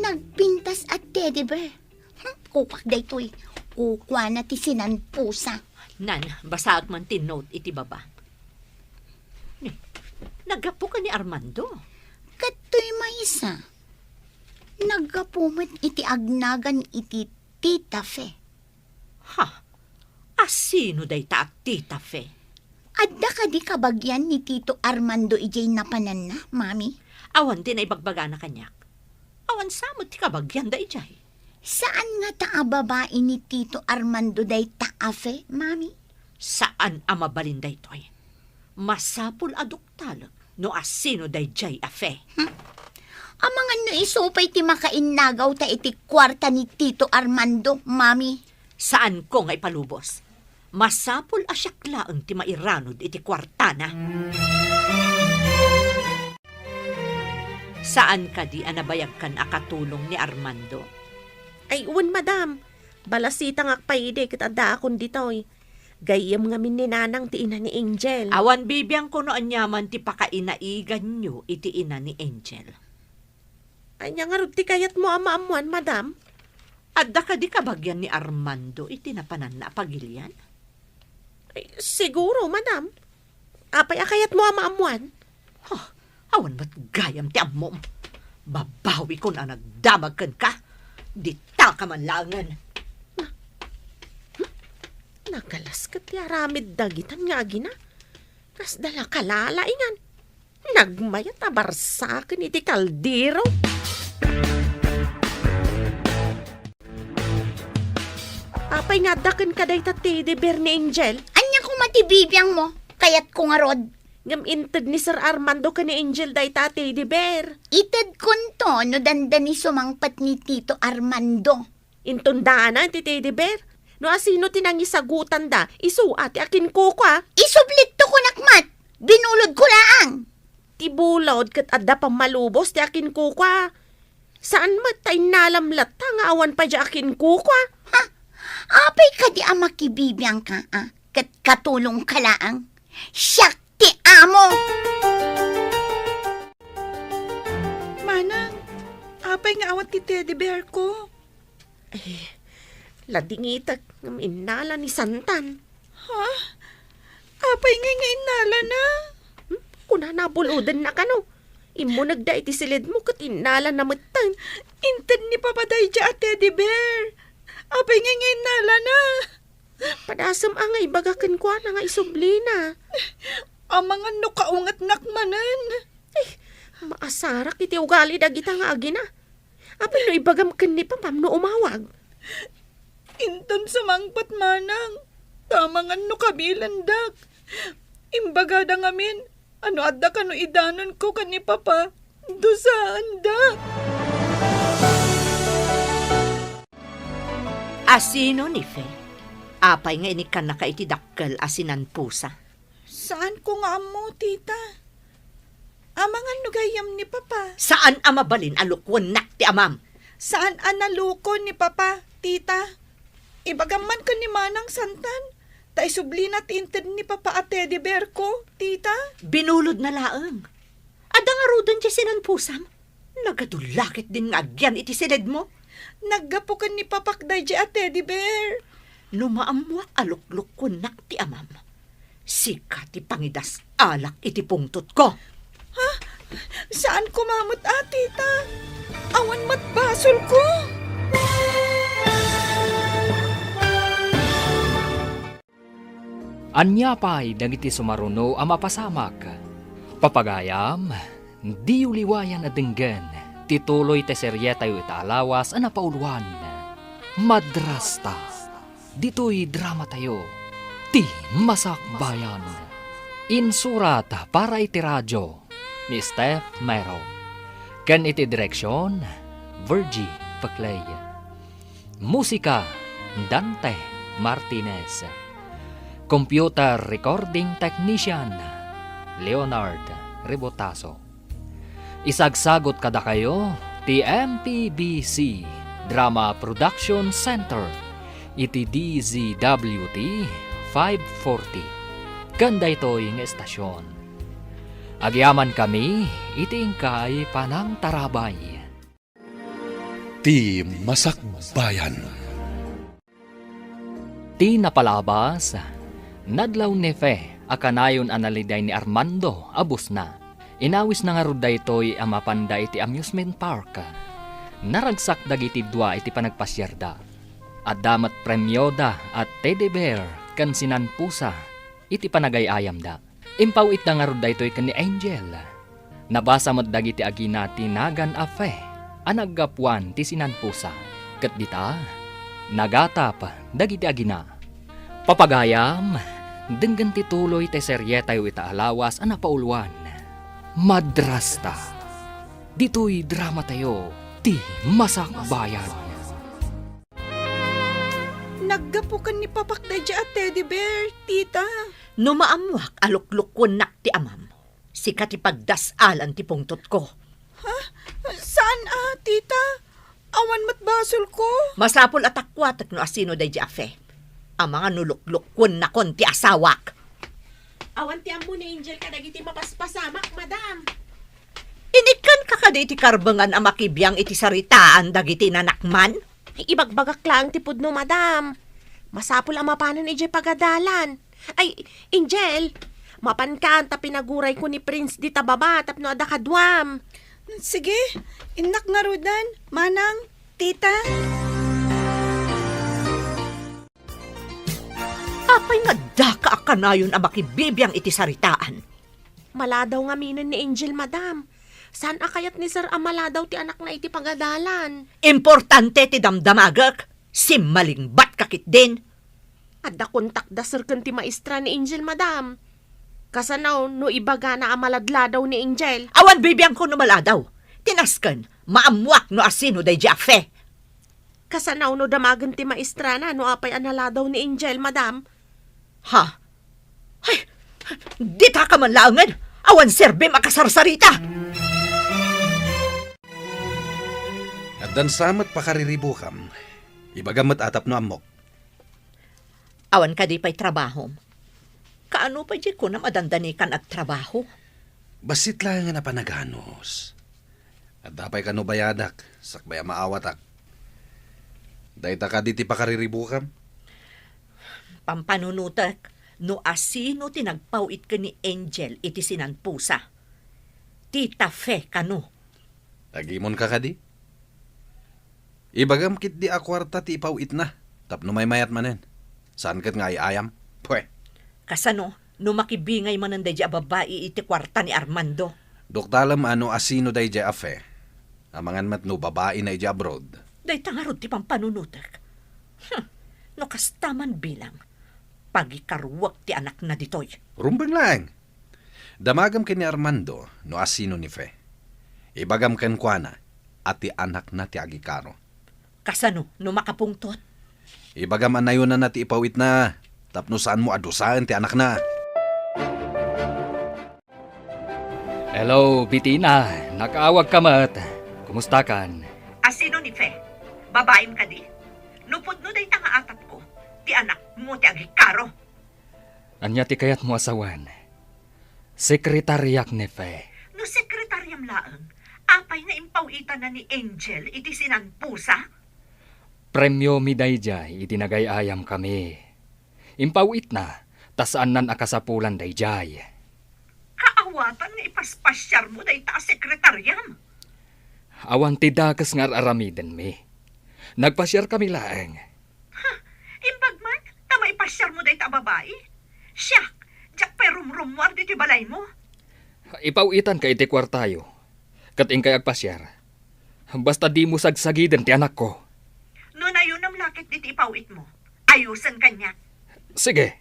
Nagpintas a teddy bear. Hmm, kukuak daytoy. Kukuana ti sinanpusa. Nan, basaek man ti note iti baba. Ni, naggapu ka ni Armando? Kadtoy maysa. Naggapu met iti agnagan iti Tita Fe. Ha? Asino dayta a Tita Fe? Adda kadi kabagian ni Tito Armando idiay napananna, Mami? Awan ti naibagbagana kaniak. Awan sa met ti kabagian daydiay. Saan ngata a babai ni Tito Armando dayta a Fe, Mami? Saan a mabalin daytoy. Masapul a duktalek no asino daydiay a Fe. Hmm? Amangan no isu pay ti makainnagaw ta iti kuarta ni Tito Armando, Mami. Saanko nga ipalubos. Masapul a siak laeng ti mairanud iti kuartana. Saan kadi a nabayagkan a katulong ni Armando? Ay, wen, madam. Balasitangak pay idi ket addaakon ditoy. Gayyem ngamin ni Nanang ti ina ni Angel. Awan bibiangko no aniaman ti pakainaiganyo iti ina ni Angel. Ania ngarud ti kayatmo a maammuan, madam? Adda kadi kabagian ni Armando iti napananna a pagilian? Ay, siguro, madam. Apay a kayatmo a maammuan? Huh, awan met gayam ti ammom. Babawikon a nagdamag kenka. Ditaka man laengen. Na-, hmm? Nagalas ket ti aramid dagitan nga agina. Kasda la kalalaingan. Nagmayat a barsaken iti kaldero. Apay nga adda kenka dayta ti teddy bear ni Angel? Ania koma ti bibiangmo? Kayatko ngarud. Ngem inted ni Sir Armando ken ni Angel dayta a teddy bear. Itedkonto no dandani sumangpet ni Tito Armando. Inton daanan ti teddy bear. No asino ti nangisagutanda, isu a ti akinkukua. Isublitto kunak met, binulodko laeng. Ti bulod ket adda pammalubos ti akinkukua. Saan met ta innalam latta nga awan pay diay akinkukua. Ha? Apay kadi a makibibiangka, a? Ket katulongka laeng? Siak ti amo! Manang, apay nga awan ti teddy bear ko? Ay, ladingitek ngem innala ni Santan. Ha? Apay ngay nga innalana? Hmm? Kunana a bulodenna kano. Immunegda iti siledmo ket innalana metten. Inted ni Papa daydiay a teddy bear. Apay ngay nga innalana? Padasem a nga ibaga kenkuana nga isublina. Amangan no kaungetnak manen. Eh, maasarak iti ugali dagita nga agina. Apay no ibagam ken ni Papam no umawag? Inton sumangpet manang, ta amangan no kabilendak. Imbagada ngamin, a no adda kano idanonko ken ni Papa, dusaenda. Asino ni Fe? Apay nga inikkannaka iti dakkel a sinanpusa? Saanko nga ammo, tita. Amangan no gayyem ni Papa. Saan a mabalin a lukuennak ti amam? Saan a nalukon ni Papa, tita. Ibagam man ken ni Manang Santan, ta isublina ti inted ni Papa a teddy bear ko, tita. Binulodna laeng. Adda ngaruden ti sinanpusam? Nagadulla ketdin nga agyan iti siledmo. Naggapu ken ni Papak daydiay a teddy bear. No maammoak a luklukkuennak ti amam, sika ti pangidas-alak iti pungtotko. Ha? Saan koma met a, tita? Awan met basolko. Ania pay dagiti sumaruno a mapasamak? Papagayam, diyo liwayan a denggen ti tuloy ti serietayo ita a lawas a napauluan, Madrasta. Ditoy dramatayo, Ti Masakbayan. Insurat para iti radio ni Steph Mero. Ken iti direksion, Virgie Peclay. Musika, Dante Martinez. Computer Recording Technician, Leonard Rebotazo. Isagsagut kadakayo ti M P B C Drama Production Center iti D Z W T five forty. Ken daytoy nga estasion, agyamankami iti inkay panangtarabay. Ti Masakbayan. Ti napalabas, nadlaw ni Fe a kanayon a naliday ni Armando a busna. Inawisna ngarud daytoy a mapanda iti amusement park. Naragsak dagiti dua iti panagpasiarda. Adda met premioda a teddy bear ken sinanpusa iti panagay-ayamda. Impaw-itda ngarud daytoy ken ni Angel. Nabasa met dagiti agina ti nagan a Fe a naggapuan ti sinanpusa. Ket dita, nagatap dagiti agina. Papagayam, denggen ti tuloy ti serietayo ita a lawas a napauluan, Madrasta. Ditoy dramatayo, Ti Masakbayan. Naggapu ken ni Papak daydiay a teddy bear, tita. No maammoak a luklukkuennak ti amam, sika ti pagdas-alan ti pungtotko. Ha? Saan a, tita? Awan met basolko. Masapul a takuatek no asino daydiay a Fe. Amangan no luklukkuennakon ti asawak. Awan ti ammo ni Angel kadagiti mapaspasamak, madam. Inikkanka kadi iti karbengan a makibiang iti saritaan dagiti nanakman? Ay, ibagbagak laeng ti pudno, madam. Masapul a mapanen idiay pagadalan. Ay, Angel, mapankan ta pinagurayko ni Prince dita baba tapno adda kaduam. Sige, innak ngaruden, manang, tita. Apay nga addaka a kanayon a makibibiang iti saritaan? Maladaw ngaminen ni Angel, madam. Saan a kayat ni Sir a maladaw ti anakna iti pagadalan? Importante ti damdamagek. Simmalingbatka ketdin. Adda kontakda, sir, ken ti maestra ni Angel, madam. Kasano no ibagana a maladladaw ni Angel? Awan bibiangko no maladaw. Ti nasken, maammoak no asino daydiay a Fe. Kasano no damagen ti maestrana no apay a naladaw ni Angel, madam? Ha? Ay, dita ka man laengen. Awan serbim a kasarsarita. Addan sa met pakariribukam. Ibagam met a tapno ammok. Awan kadi pay trabahom? Kaano pay diay kunam a dandanikan agtrabaho? Bassit laengen a panaganus. Adda pay kano bayadak, sakbay a maawatak. Dayta kadi ti pakariribukam? Pampanunotek, no asino ti nagpaw-it ken ni Angel iti sinanpusa. Tita Fe kano. Agimonka kadi? Ibagam ketdi a kuarta ti ipaw-itna, tapno maymayat manen. Saan ket nga ay-ayam? Pwe. Kasano no makibingay manen daydiay a babai iti kuarta ni Armando? Duktalem a no asino daydiay a Fe. Amangan met no babaina idiay abroad. Dayta ngarud ti pampanunotek. Hmm. No kasta man bilang, pagikaruek ti anakna ditoy. Rumbeng laeng. Damagem ken ni Armando no asino ni Fe. Ibagam kenkuana a ti anakna ti agikaro. Kasano no makapungtot? Ibagam a nayonanna ti ipaw-itna tapno saanmo a dusaen ti anakna. Hello, Bitina. Nakaawagka met. Kumustakan? Asino ni Fe? Babaim kadi? No pudno dayta nga atapko, ti anakmo ti agikaro. Ania ti kayatmo a sawen? Sekretariak ni Fe. No sekretariam laeng, apay nga impaw-itanna ni Angel iti sinanpusa? Premiomi daydiay idi nagay-ayamkami. Impaw-itna, ta saannan a kasapulan daydiay. Kaawatan nga ipaspasiarmo dayta a sekretariam. Awan ti dakes nga ar-aramidenmi. Nagpasiarkami laeng. Ha, imbag man, ta maipasiarmo dayta a babai? Siak, diak pay rumrummuar ditoy balaymo. Ipaw-itanka iti kuartayo, ket inkay agpasiar. Basta dimo sagsagiden ti anakko. No nayonam la ketdi ti ipaw-itmo, ayosen kaniak. Sige,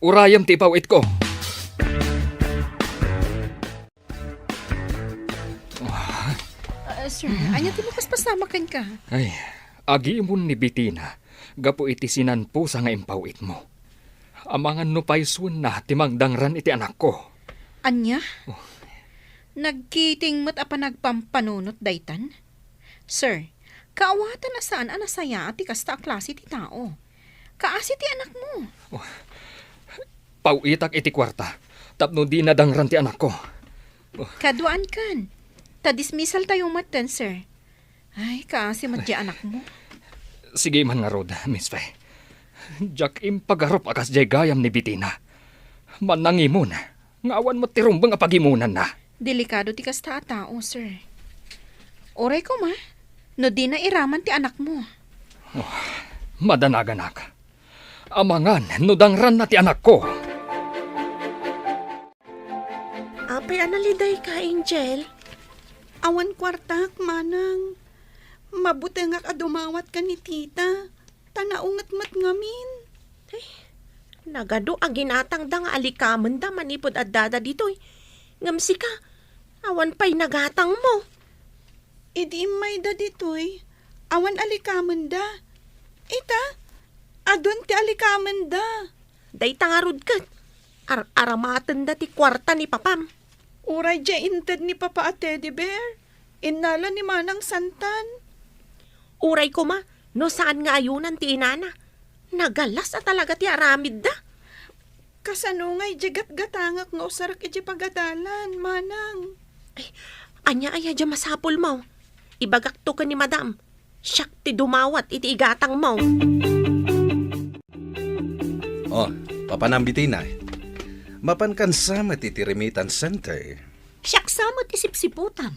urayem ti ipaw-itko. Ah, sir, ania ti mapaspasamak kenka? Ay, agimon ni Bitina gapu iti sinanpusa nga impaw-itmo. Amangan no paysuenna ti mangdangran iti anakko. Ania? Oh. Nagkiting met a panagpampanunot daytan? Sir, kaawatan a saan a nasayaat ti kasta a klase ti tao. Kaasi ti anakmo. Oh. Paw-itak iti kuarta tapno dina dangran ti anakko. Oh. Kaduaankan. Ta dismissaltayo metten, sir. Ay, kaasi met diay anakmo. Sige man ngarud, Miss Fe. Diak impagarup a kas diay gayam ni Bitina. Mannangimon nga awan met ti rumbeng a pagimonanna. Delikado ti kasta a tao, sir. Uray koma, no dina iraman ti anakmo. Oh, madanaganak. Amangan no dangranna ti anakko. Apay a nalidayka, Angel? Awan kuartak, manang. Mabutengak a dumawat ken ni tita, ta naunget met ngamin. Eh, nagadu a ginatangda nga alikamenda manipud addada ditoy. Ngem sika, awan pay nagatangmo. Idi immayda ditoy, awan alikamenda. Ita, adun ti alikamenda. Dayta ngarud ket, ar-aramatenda ti kuarta ni papam. Uray diay inted ni papa a teddy bear, innala ni Manang Santan. Uray koma, no saan nga ayonan ti inana. Nagalas a talaga ti aramidda. Kasano ngay diay gatgatangak nga usarek idiay pagadalan, manang? Ay, ania aya diay masapulmo? Ibagakto ken ni madam. Siak ti dumawat iti igatangmo. Oh, papanam Bitina. Mapankan sa met iti remittance center. Siak sa met ti sipsiputam.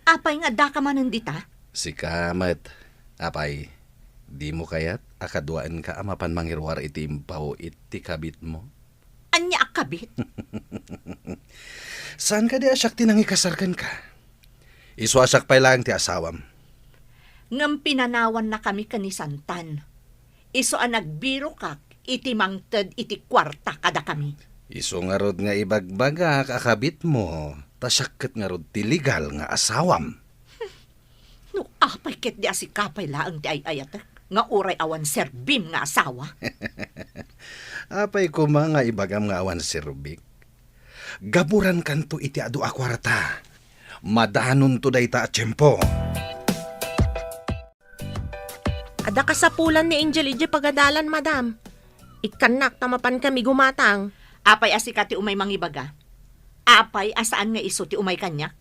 Apay nga addaka manen dita? Sika met, apay, dimo kayat a kaduaenka a mapan mangiruar iti impaw-it ti kabitmo? Ania a kabit? Saan kadi a siak ti nangikasar kenka? Isu a siak pay laeng ti asawam. Ngem pinanawannakami ken ni Santan. Isu a nagbirokak iti mangted iti kuarta kadakami. Isu ngarud nga ibagbagak a kabitmo, ta siak ket ngarud ti legal nga asawam. No apay ketdi a sika pay laeng ti ay-ayatek, nga uray awan serbim nga asawa? Apay koma nga ibagam nga awan serbik? Gaburankanto iti adu a kuarta. Madanonto dayta a tiempo. Adda kasapulan ni Angel idiay pagadalan, madam. Ikkannak ta mapankami gumatang. Apay a sika ti umay mangibaga? Apay a saan nga isu ti umay kaniak?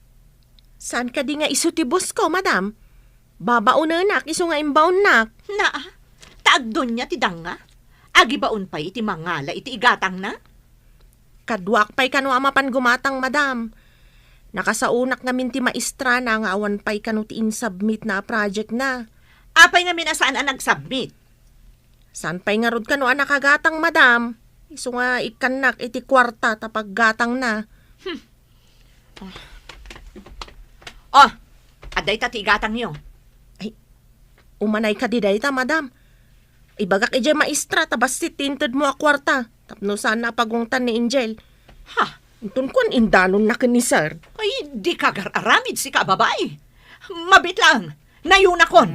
Saan kadi nga isu ti boss ko, madam? Babaonenak isu nga imbaonnak. Naa, ta agdonia ti danga. Agibaon pay iti mangala iti igatangna. Kaduak pay kano a mapan gumatang, madam. Nakasaonak ngamin ti maestrana nga awan pay kano ti insubmit na a project na. Apay ngamin a saan a nagsubmit? Saan pay ngarud kano a nakagatang, madam? Isu nga ikkannak iti kuarta ta paggatangna. Hmm. Oh, adda ita ti igatangyo. Ay, umanay kadi dayta, madam. Ibagak idiay maestra ta bassit ti intedmo a kuarta tapno saanna a pagungtan ni Angel. Ha? Inton kuan indanonna ken ni Sir. Ay, dika agar-aramid sika a babai. Mabiit laeng, nayonakon.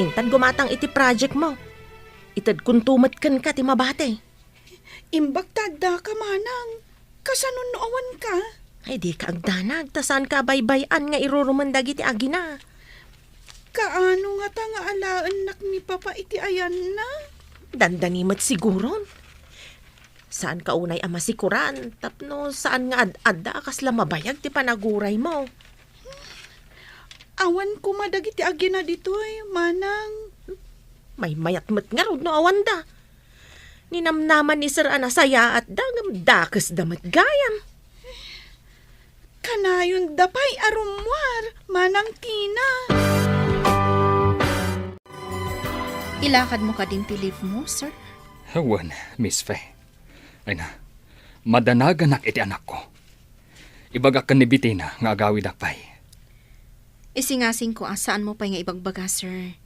Intad gumatang iti project mo. Itedkonto met kenka ti mabati. Imbag ta addaka, manang. Kasano no awanka? Ay, dika agdanag, ta saanka a baybay-an nga irurumen dagiti agina. Kaano ngata nga alaennak ni Papa iti ayanna? Dandani met siguron. Saanka unay a masikuran, tapno saan nga ad-adda a kasla mabayag ti panaguraymo. Awan koma dagiti agina ditoy, manang. Maymayat met ngarud no awanda. Ninamnaman ni Sir a nasayaatda ngem dakesda met gayam. Kanayonda pay a rummuar, Manang Tina. Ilakadmo kadin ti leave mo, sir? Wen, Miss Fe. Ay na, madanaganak iti anakko. Ibagak ken ni Bettina nga agawidak pay. Isingasingko a saanmo pay nga ibagbaga, sir.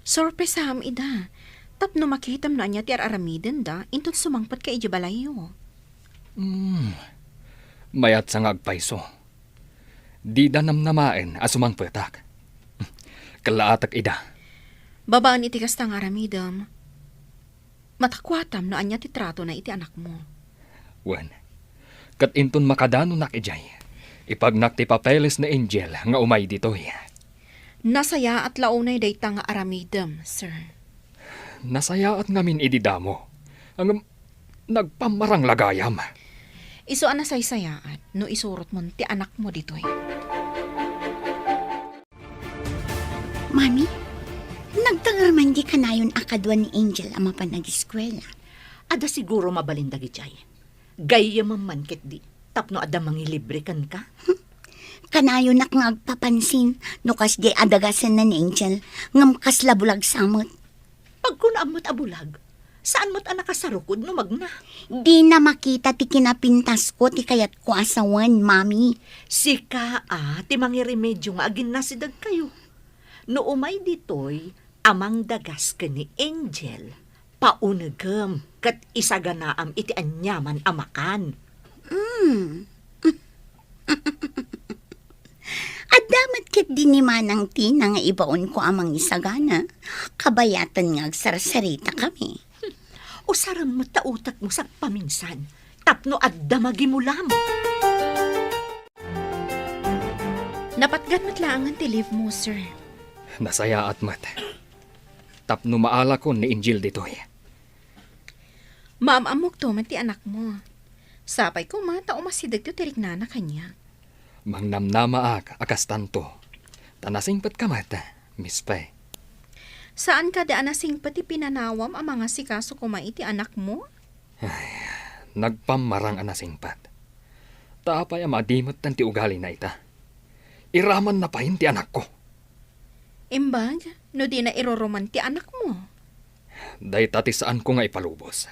Sorpresaam ida. Tapno makitam no ania ti ar-aramidenda, inton sumangpetka idiay balayyo. Hmm. Mayat sa nga agpayso. Dida namnamaen a sumangpetak. Kellaatek ida. Babaen iti kasta nga aramidem, matakuatam no ania ti tratona iti anakmo. Wen, ket inton makadanonak idiay, ipagnak ti papeles ni Angel nga umay ditoy. Nasayaat la unay dayta nga aramidem, sir. Nasayaat ngamin idi damo. Ngem nagpammarang la gayam. Isu a nasaysayaat no isurotmon ti anakmo ditoy. Mami, nagtanger man di kanayon a kadua ni Angel a mapan ageskuela. Adda siguro mabalin dagidiay. Gayyemem man ketdi tapno adda mangilibre kenka. Kanayonak nga agpapansin no kasdi a dagasenna ni Angel, ngem kasla bulag sa met. Pagkunaam met a bulag, saan met a nakasarukod no magna. Dina makita ti kinapintasko ti kayatko a sawen, Mami. Sika a ti mangiremedio nga aginnasidegkayo. No umay ditoy a mangdagas ken ni Angel, paunegem ket isaganaam iti aniaman a makan. Mm. Adda met ketdi ni Manang Tina nga ibaonko a mangisagana. Kabayaten nga agsarsaritakami. Usarem met ta utekmo sagpaminsan tapno adda magimulam. Napatgan met laengen ti leave mo, sir. Nasayaat met. Tapno maalakon ni Angel ditoy. Maam-ammokto met ti anakmo. Sapay koma ta umasidegto ti riknana kaniak. Mangnamnamaak a kastanto. Ta nasingpetka met, Miss Fe. Saan kadi a nasingpet ti pinanawam a mangasikaso koma iti anakmo? Ay, nagpammarang a nasingpet. Ta apay a madimetten ti ugalina ita? Iramanna payen ti anakko. Imbag no dina iruruman ti anakmo? Dayta ti saanko nga ipalubos.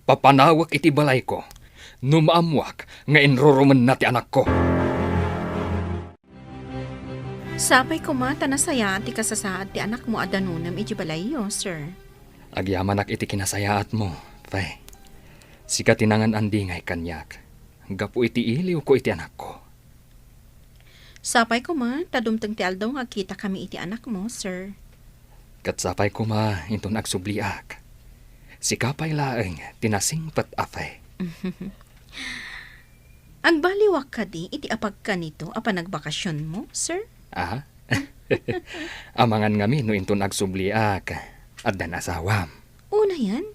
Papanawek iti balayko no maammuak nga inrurumenna ti anakko. Sapay koma ta nasayaat ti kasasaad ti anakmo a danonem iti balayyo, sir. Agyamanak iti kinasayaatmo, Pay, sika ti nangan-andingay kaniak gapu iti iliwko iti anakko. Sapay koma ta dumteng ti aldaw nga agkitakami iti anakmo, sir. Ket sapay koma inton agsubliak. Sika pay laeng ti nasingpet a fe. Agbaliwak kadi iti apagkanito a panagbakasionmo, sir? Ah? Amangan ngamin no inton agsubliak, addan asawam. Unayen?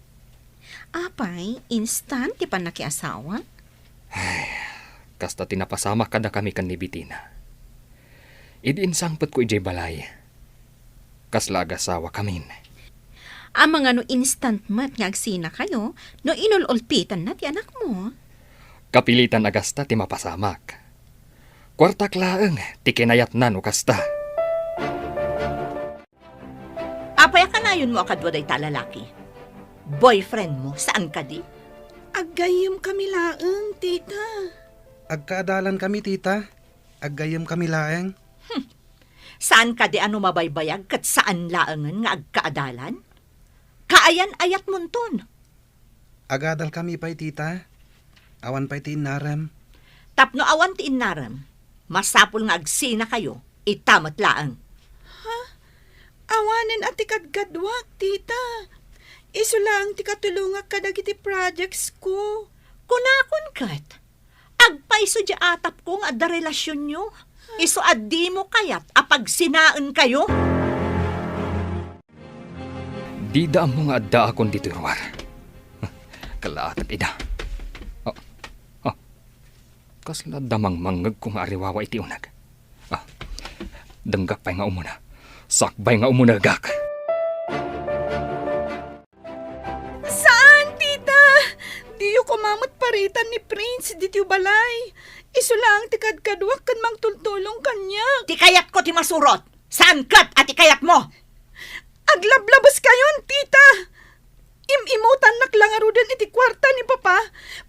Apay, instant ti pannakiasawa? Ay, kasta ti napasamak kadakami ken ni Betina. Idi insangpetko idiay balay, kasla agasawakamin. Amangan no instant met nga agsinakayo no inul-ulpitanna ti anakmo? Kapilitan a gasta ti mapasamak. Kuartak laeng ti kinayatna no kasta. Apay a kanayonmo a kadua dayta a lalaki? Boyfriendmo, saan kadi? Aggayyemkami laeng, tita. Agkaadalankami, tita. Aggayyemkami laeng. Hmm. Saan kadi a no mabaybayag ket saan laengen nga agkaadalan? Kaayan-ayatmonton. Agadalkami pay, tita. Awan pay ti innarem. Tapno awan ti innarem, masapul nga agsinakayo, ita met laeng. Ha? Awanen a ti kadkaduak, tita. Isu laeng ti katulongak kadagiti projects ko. Kunakon ket, agpayso diay atapko nga adda relasionyo. Isu a dimo kayat a pagsinaenkayo. Dida ammo nga addaakon ditoy ruar. Kalaatek ida. Ah, ah. Kasla adda mangmangngegko nga ariwawa iti uneg. Ah, denggak pay nga umuna. Sakbay nga umunegak. Saan, tita? Diyo koma met paritan ni Prince ditoy balay. Isu laeng ti kadkaduak ken mangtultulong kaniak. Ti kayatko ti masurot. Saan ket a ti kayatmo? Aglablabeskayon, tita! Im-imutannak la ngaruden iti kuarta ni Papa.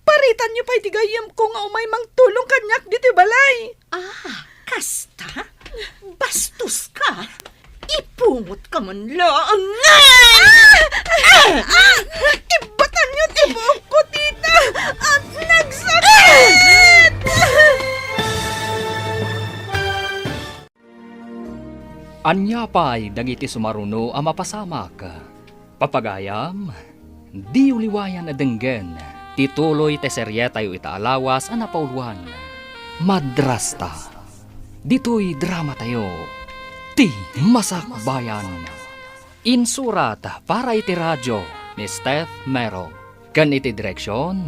Paritanyo pay ti gayyemko nga umay mangtulong kaniak ditoy balay. Ah, kasta? Bastoska! Ipungotka man laeng! Ah! Ah! Ah! Ibbatanyo ti buokko, tita! At nagsakit! Ania pay dagiti sumaruno a mapasamak? Papagayam, diyo liwayan a denggen ti tuloy ti serietayo ita a lawas a napauluan, Madrasta. Ditoy dramatayo, Ti Masakbayan. Insurat para iti radio ni Steph Mero. Ken iti direksion,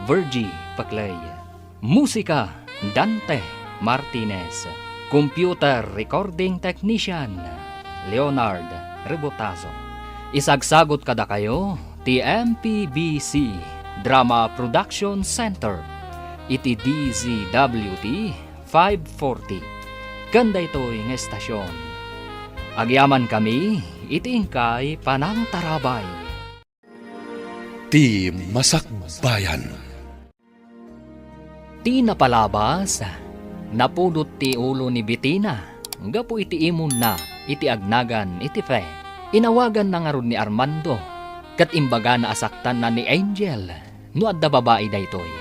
Virgie Paclay. Musika, Dante Martinez. Computer recording technician, Leonard Rebotazo. Isagsagot kadakayo ti M P B C Drama Production Center iti D Z W T five forty. Ken daytoy nga estasion, agyamankami iti inkay panangtarabay. Ti Masakbayan. Ti napalabas, napudot ti ulo ni Betina gapu iti imonna iti agnagan iti fe. Inawaganna ngarud ni Armando, ket imbagana a saktanna ni Angel no adda babai daytoy.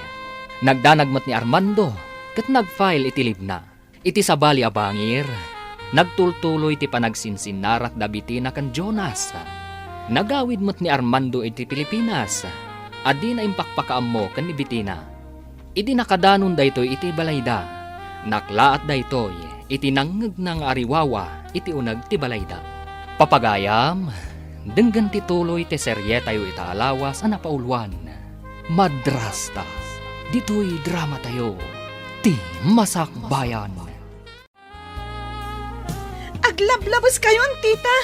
Nagdanag met ni Armando, ket nag-file iti leave-na. Iti sabali a bangir, nagtultuloy ti panagsinsinnarak da Betina ken Jonas. Nagawid met ni Armando iti Pilipinas, a dina impakpakaammo ken ni Betina. Idi nakadanon daytoy iti balayda, naklaat daytoy iti nangngegna nga ariwawa iti uneg ti balayda. Papagayam, denggen ti tuloy ti serietayo ita a lawas a napauluan, Madrasta. Ditoy dramatayo, Ti Masakbayan. Aglablabeskayon, tita!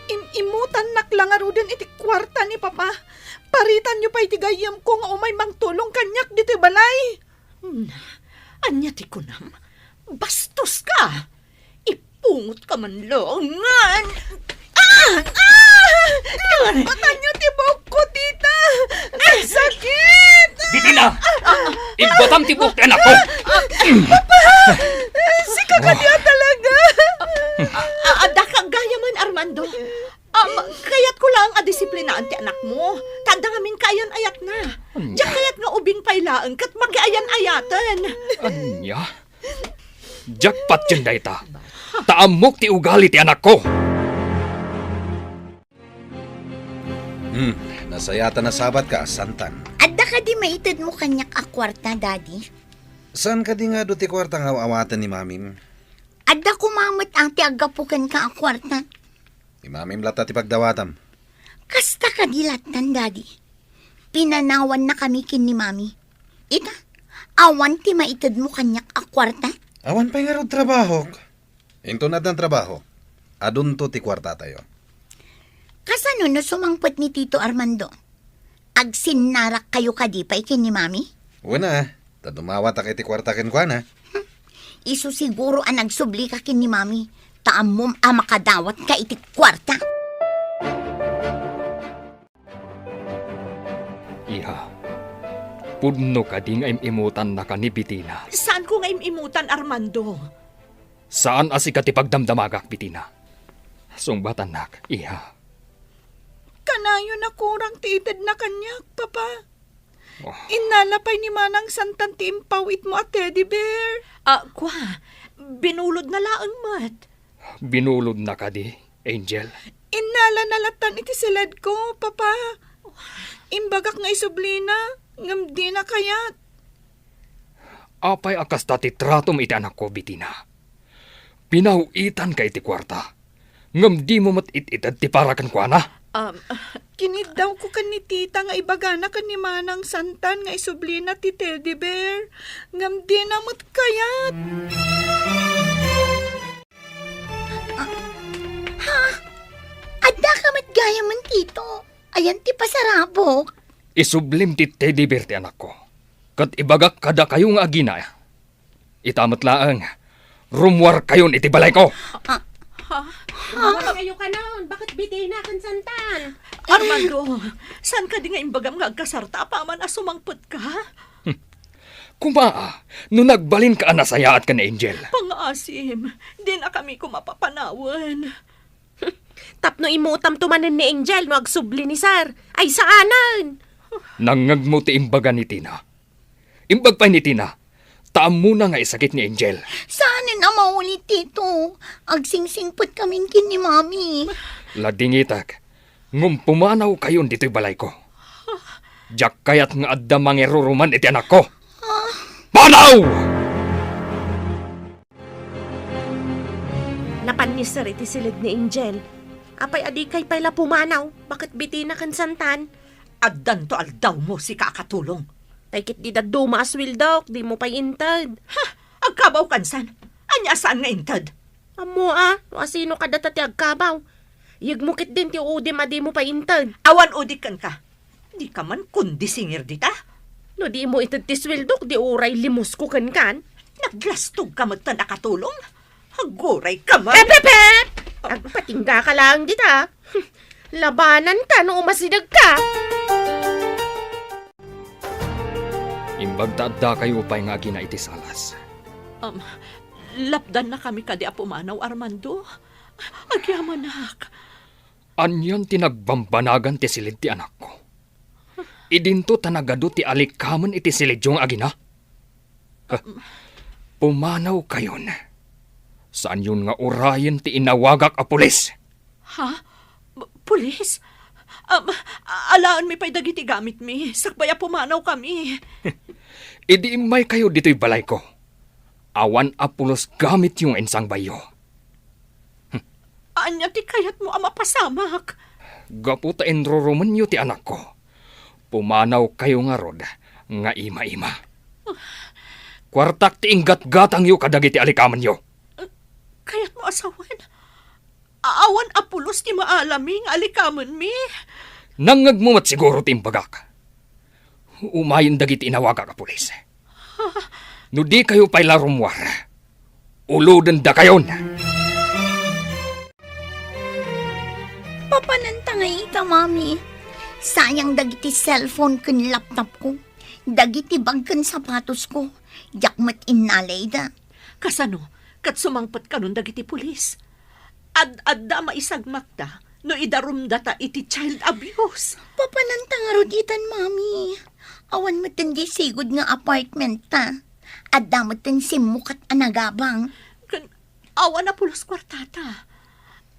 Im-imutannak la ngaruden iti kuarta ni Papa. Paritanyo pay ti gayyemko nga umay mangtulong kaniak ditoy balay. Na, ania ti kunam? Bastoska! Ipungotka man laeng ngan! Ah! Ah! Ibbatanyo ti buokko, tita! Nagsakit! Betina! Ibbatam ti buok ti anakko! Papa! Sika kadi a talaga! Ah, adda ka gayamen, Armando. Ah, ma-, kayatko laeng a disiplinaan ti anakmo. Ta adda ngamin Ania? Jackpot ken dayta. Ta ammok ti ugali ti anakko. Hmm, nasayaat a nasabat ka, Santan. Adda kadi maitedmo kaniak a kuarta, Daddy? Saan kadi nga adu ti kuarta nga aw-awaten ni Mamim? Adda koma met ti aggapu kenka a kuarta. Ni Mamim latta ti pagdawatam. Kasta kadi lattan, Daddy? Pinanawannakami ken ni Mami. Ita, awan ti maitedmo kaniak a kuarta? Awan pay ngarud trabahok. Inton addan trabaho, adunto ti kuartatayo. Kasano no sumangpet ni Tito Armando? Agsinnarakkayo kadi pay ken ni Mami? Wen a, ta dumawatak iti kuarta kenkuana. Isu siguro a nagsublika ken ni Mami, ta ammom a makadawatka iti kuarta. Iha, pudno kadi nga im-imutannaka ni Betina? Saanko nga im-imutan, Armando. Saan a sika ti pagdamdamagak, Betina. Sungbatannak, iha. Kanayon a kurang ti itedna kaniak, Papa. Oh. Innala pay ni Manang Santan ti impawitmo a teddy bear. Ah, kua, binulodna laeng met. Binulodna kadi, Angel? Innalana lattan iti siledko, Papa. Imbagak nga isublina, ngem dina kayat. Apay a kasta ti tratom iti anakko, Betina? Pinaw-itanka iti kuarta, ngem dimo met it-ited ti para kenkuana? Um, kiniddawko ken ni Tita nga ibagana ken ni Manang Santan nga isublina ti teddy bear, ngem dina met kayat. Ah, ha? Addaka met gayamen, Tito? Ayan ti pasarabok? Isublim ti teddy bear ti anakko. Ket ibagak kadakayo nga agina. Ita met laeng, rummuarkayon iti balayko. Ah. Ha? Rummuarkayo kanon? Baket Betina ken Santan? Armando, saan kadi nga imbagam nga agkasarta apaman a sumangpetka? Hmm. Koma, no nagbalinka a nasayaat ken ni Angel. Pangaasim, dinakami koma papanawen. Tapno imutamto manen ni Angel no agsubli ni Sir. Ay, saanen! Nangngegmo ti imbaga ni Tina. Imbag pay ni Tina, ta ammona nga isakit ni Angel. Saanen a maulit, Tito. Agsingsingpet kamin ken ni Mami. Ladingitek, ngem pumanawkayon ditoy balayko. Diak kayat nga adda mangiruruman iti anakko. Ah. Panaw! Napan ni Sir iti siled ni Angel. Apay a dikay pay la pumanaw? Baket Betina ken Santan? Addanto aldawmo, sika a katulong. Tay ket di dadduma a sueldok, dimo pay inted. Ha? Agkabaw kansan? Ania a saan nga inted? Ammo a, no asino kadata ti agkabaw. Yegmo ketdin ti udim a dimo pay inted. Awan udik kenka. Dika man kondisingir dita. No dimo ited ti sueldok, di uray limusko kenkan. Naglastogka metten a katulong. Aggurayka man. Ep, ep, ep! Agpatinggaka laeng dita. Labananka no umasidegka. Imbag ta addakayo pay nga agina iti salas. Um, lapdannakami kadi a pumanaw, Armando? Agyamanak. Anian ti nagbambanagan ti siled ti anakko? Idinto ta nagadu ti alikamen iti siledyo nga agina? Ha? Pumanawkayon. Saanyon nga urayen ti inawagak a pulis. Ha? P-, pulis? Um, a-, alaenmi pay dagiti gamitmi, sakbay a pumanawkami. Idi immaykayo ditoy balayko, awan a pulos gamityo nga insangbayyo. Ania ti kayatmo a mapasamak? Gapu ta inrurumenyo ti anakko, pumanawkayo ngarud nga ima-ima. Kuartak ti inggatgatangyo kadagiti alikamenyo. Kayatmo a sawen? Awan a pulos ti maalami nga alikamenmi? Nangngegmo met siguro ti imbagak. Umayen dagiti inawagak a pulis. No dikayo pay la rummuar, ulodendakayon. Papananta nga ita, Mami. Sayang dagiti cellphone ken laptop ko. Dagiti bag ken sapatos ko. Diak met innalay da. Kasano? Ket sumangpet kanon dagiti pulis? Ad-adda a maisagmakta no idarumdata iti child abuse. Papananta ngarud itan, Mami. Awan metten di sigud nga apartment ta. Adda met ti simmukat a nagabang. Ken awan a pulos kuartata.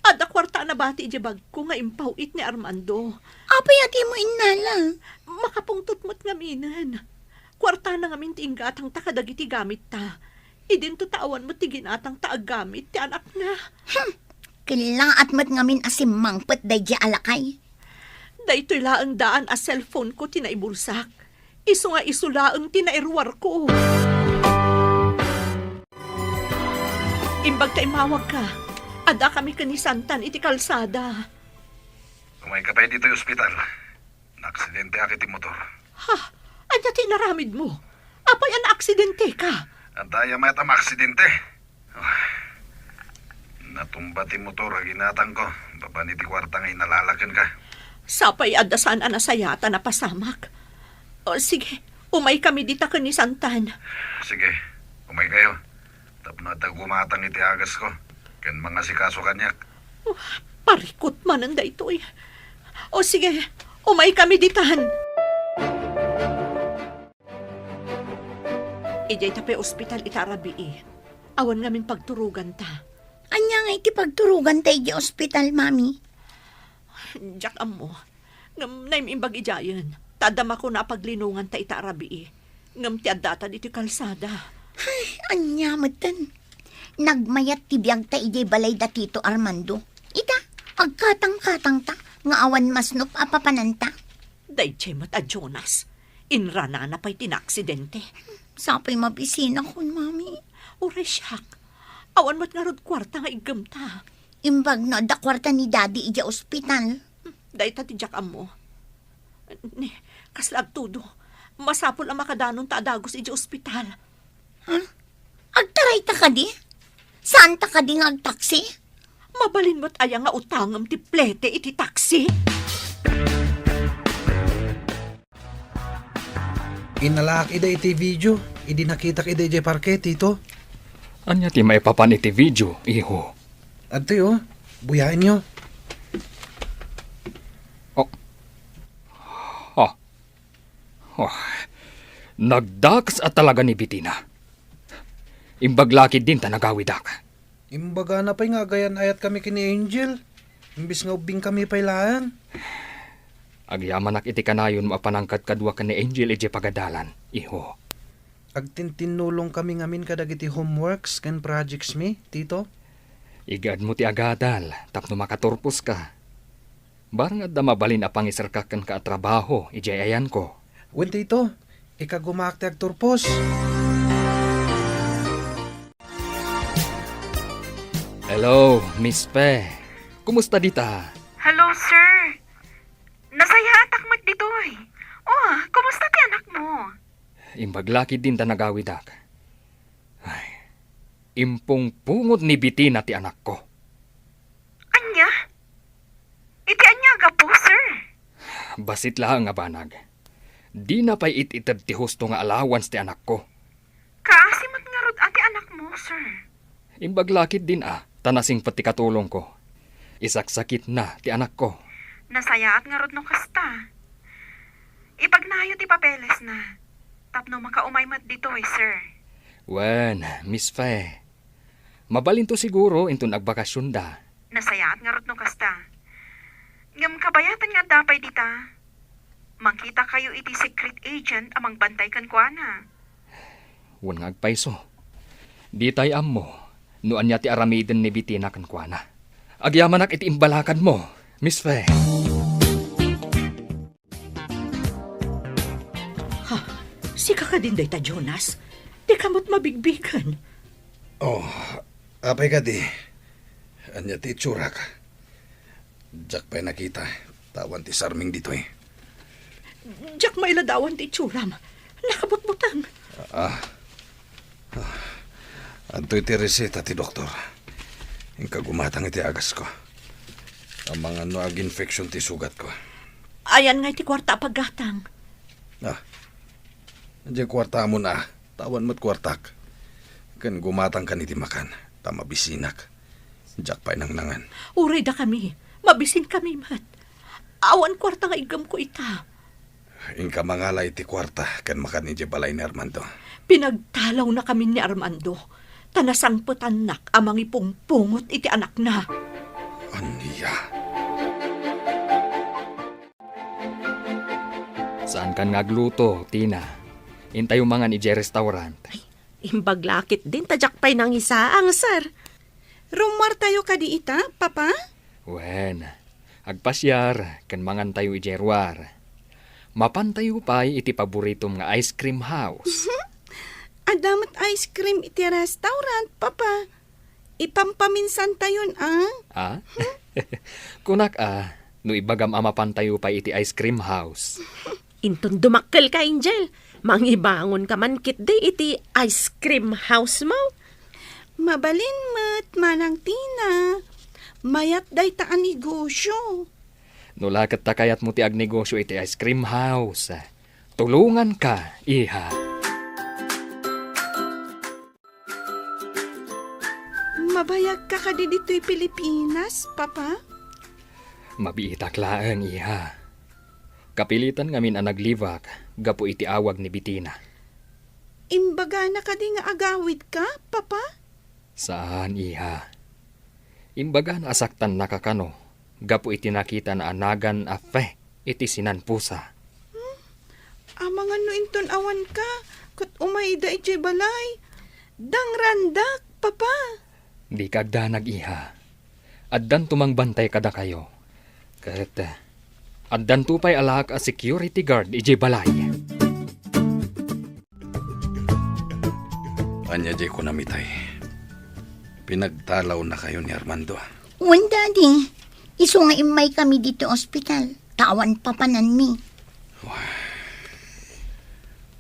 Adda kuarta a nabati idiay bagko nga impaw-it ni Armando. Apay a dimo innala? Makapungtot met ngaminen. Kuartana ngamin ti inggatangta kadagiti gamitta. Idinto ta awan met ti ginatangta a gamit ti anakna. Hmm. Kellaat met ngamin a simmangpet daydiay a lakay. Daytoy laeng daan a cellphone-ko ti naibulsak. Isu nga isu laeng ti nairuarko. Imbag ta immawagka, addakami ken ni Santan iti kalsada. Umayka pay ditoy ospital. Naaksidente ak iti motor. Ha? Ania ti inaramidmo? Apay a naaksidenteka? Adda aya met a maaksidente. Ah, natumba ti motor a ginatangko babaen iti kuarta nga inalala kenka. Sapay adda saan a nasayaat a napasamak. O, sige, umaykami dita ken ni Santan. Sige, umaykayo. Tapno adda gumatang iti agasko ken mangasikaso kaniak. Oh, parikut manen daytoy. O sige, umaykami ditan. Idiay ta pay ospital ita a rabii. Awan ngamin pagturoganta. Ania ngay ti pagturoganta idiay ospital, Mami? Diak ammo. Ngem naim-imbag idiayen, ta adda makuna a paglinonganta ita a rabii. Ngem ti addatan iti kalsada. Ay, ania metten? Nagmayat ti biagta idiay balay da Tito Armando. Ita, agkatangkatangta nga awan masnop a papananta. Daydiay met a Jonas, inranana pay ti naaksidente. Sapay mabisinakon, Mami. Uray siak, awan met ngarud kuarta nga iggemta. Imbag no adda kuarta ni Daddy idiay ospital. Dayta ti diak ammo. Ni, kasla agtudo, masapul a makadanonta a dagus idiay ospital. Ha? Agtarayta kadi? Saanta kadi nga agtaksi? Mabalin met aya nga utangem ti plete iti taksi? Inalaak ida iti video, idi nakitak ida idiay parke, Tito. Ania ti maipapan iti video, iho? Adtoy, oh. Buyaenyo. Oh. Oh. Oh. Nagdakes a talaga ni Bitina. Imbag lakid din ta nagawidak. Imbagana pay nga agayan-ayatkami ken ni Angel, imbes nga ubbingkami pay laeng. Agyamanak iti kanayonmo a panangkadkadua ken ni Angel idiay pagadalan, iho. Agtintinnulongkami ngamin kadagiti homeworks ken projects mi, Tito. Igaedmo ti agadal tapno makaturposka. Barang adda mabalin a pangiserka kenka a trabaho idiay ayanko. Wen, Tito, ikagumaak ti agturpos. Hello, Miss Fe. Kumusta dita? Hello, sir. Nasayaatak met ditoy. Oh, kumusta ti anakmo? Imbag lakid din ta nagawidak. Ay, impungpungot ni Bitina ti anakko. Ania? Iti ania a gapu, sir? Bassit laeng a banag. Dina pay it-ited ti husto nga allowance ti anakko. Kaasi met ngarud a ti anakmo, sir. Imbag lakid din a, ta nasingpet ti katulongko. Isaksakitna ti anakko. Nasayaat ngarud no kasta. Ipagnayo ti papelesna. Tapno makaumay met ditoy, sir. Wen, Miss Fe. Mabalinto siguro inton agbakasionda. Nasayaat ngarud no kasta. Ngem kabayaten nga adda pay dita. Mangkitakayo iti secret agent a mangbantay kenkuana. Wen nga agpayso. Ditay ammo no ania ti aramiden ni Bitina kenkuana. Agyamanak iti imbalakadmo, Miss Fe. Ha? Sika kadin dayta, Jonas? Dika met mabigbigen. Oh, apay kadi? Ania ti itsurak? Diak pay nakita, ta awan ti sarming ditoy. Diak mailadawan ti itsuram. Nakabutbuteng. Ah. Ah. Adtoy ti reseta ti doktor. Inka gumatang iti agasko. Amangan no ag-infection ti sugatko. Ayan nga iti kuarta a paggatang. Ah. Diay kuartamon a, ta awan met kuartak. Ken gumatangkan iti makan, ta mabisinak. Diak pay nangnangan. Uray dakami, mabisinkami met. Awan kuarta nga iggemko ita. Inka mangala iti kuarta ken makan idiay balay ni Armando. Pinagtalawnakamin ni Armando, ta nasangpetannak a mangipungpungot iti anakna. Ania? Saankan nga agluto, Tina. Intayo mangan idiay restaurant. Ay, imbag la ketdin ta diak pay nangisaang, sir. Rummuartayo kadi ita, Papa? Wen, agpasiar ken mangantayo idiay ruar. Mapantayo pay iti paboritom nga ice cream house. Adda met ice cream iti restaurant, Papa. Ipampaminsantayon, a? Ah? Kunak a, no ibagam a mapantayo pay iti ice cream house. Inton dumakkelka, Angel, mangibangonka man ketdi iti ice cream house mo. Mabalin met, Manang Tina. Mayat dayta a negosyo. No la ket ta kayatmo ti agnegosyo iti ice cream house, tulonganka, iha. Mabayagka kadi ditoy Pilipinas, Papa? Mabiitak laeng, iha. Kapilitan ngamin a naglibak gapu iti awag ni Betina. Imbagana kadi nga agawidka, Papa? Saan, iha. Imbagana a saktannaka kano gapu iti nakitana a nagan a fe iti sinanpusa. Hmm? Amangan no inton awanka, ket umayda idiay balay. Dangrandak, Papa. Dika agdanag, iha. Addanto mangbantay kadakayo. Ket, eh, addanto pay alaak a security guard idiay balay. Ania diay kunam itay? Pinagtalawnakayo ni Armando? Wen, Daddy. Isu nga immaykami ditoy ospital, ta awan papananmi. Wah.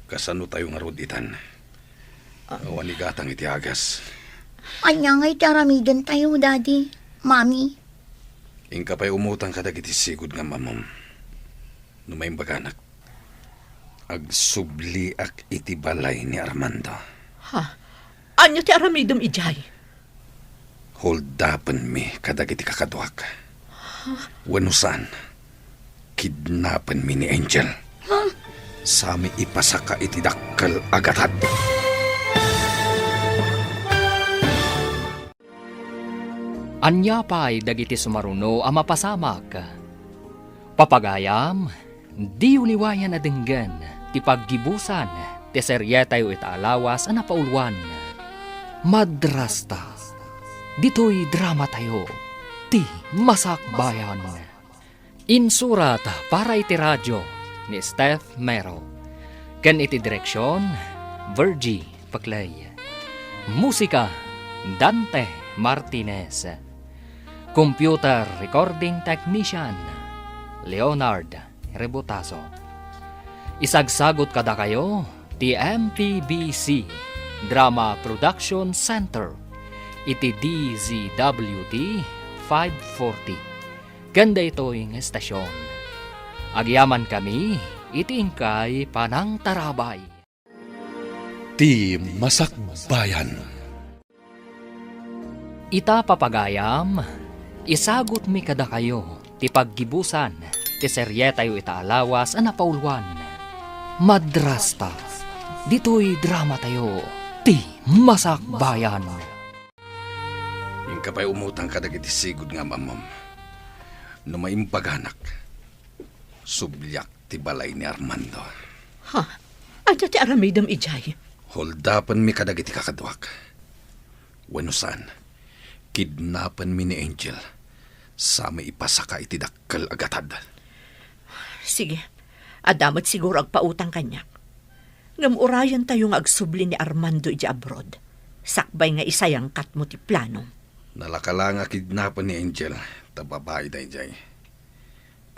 Kasano tayo ngarud itan? Awan igatang iti agas. Ania nga iti aramidentayo, Daddy, Mami? Inka pay umutang kadagiti sigud nga ammom. No maimbaganak, agsubliak iti balay ni Armando. Ha? Ania ti aramidem idiay? Holdapenmi kadagiti kakaduak. Wenno saan, kidnapenmi ni Angel. Sami ipasaka iti dakkel a gatad. Ania pay dagiti sumaruno a mapasamak? Papagayam, diyo liwayan a denggen ti paggibusan ti serietayo ita a lawas a napauluan. Madrasta. Ditoy dramatayo, ti Masakbayan. Insurat para iti radio ni Steph Mero, ken iti direksion, Virgie Paclay. Musika, Dante Martinez. Computer recording technician, Leonard Rebotazo. Isagsagot kadakayo ti M P B C Drama Production Center iti D Z W T five forty. Ken daytoy nga estasion, agyamankami iti inkay panangtarabay. Ti Masakbayan. Ita, papagayam, isagutmi kadakayo ti paggibusan ti serietayo ita a lawas a napauluan. Madrasta, ditoy dramatayo, ti Masakbayan. Inka pay umutang kadagiti sigud nga ammom. No maimbaganak, subliak ti balay ni Armando. Ha? Ania ti aramidem idiay? Holdapenmi kadagiti kakaduak. Wenno saan, kidnapenmi ni Angel. Sami ipasaka iti dakkel a gatad. Sige. Adda met siguro agpautang kaniak. Ngem urayentayo nga agsubli ni Armando idiay abroad, sakbay nga isayangkatmo ti planom. Nalaka la nga kidnapen ni Angel, ta babai daydiay.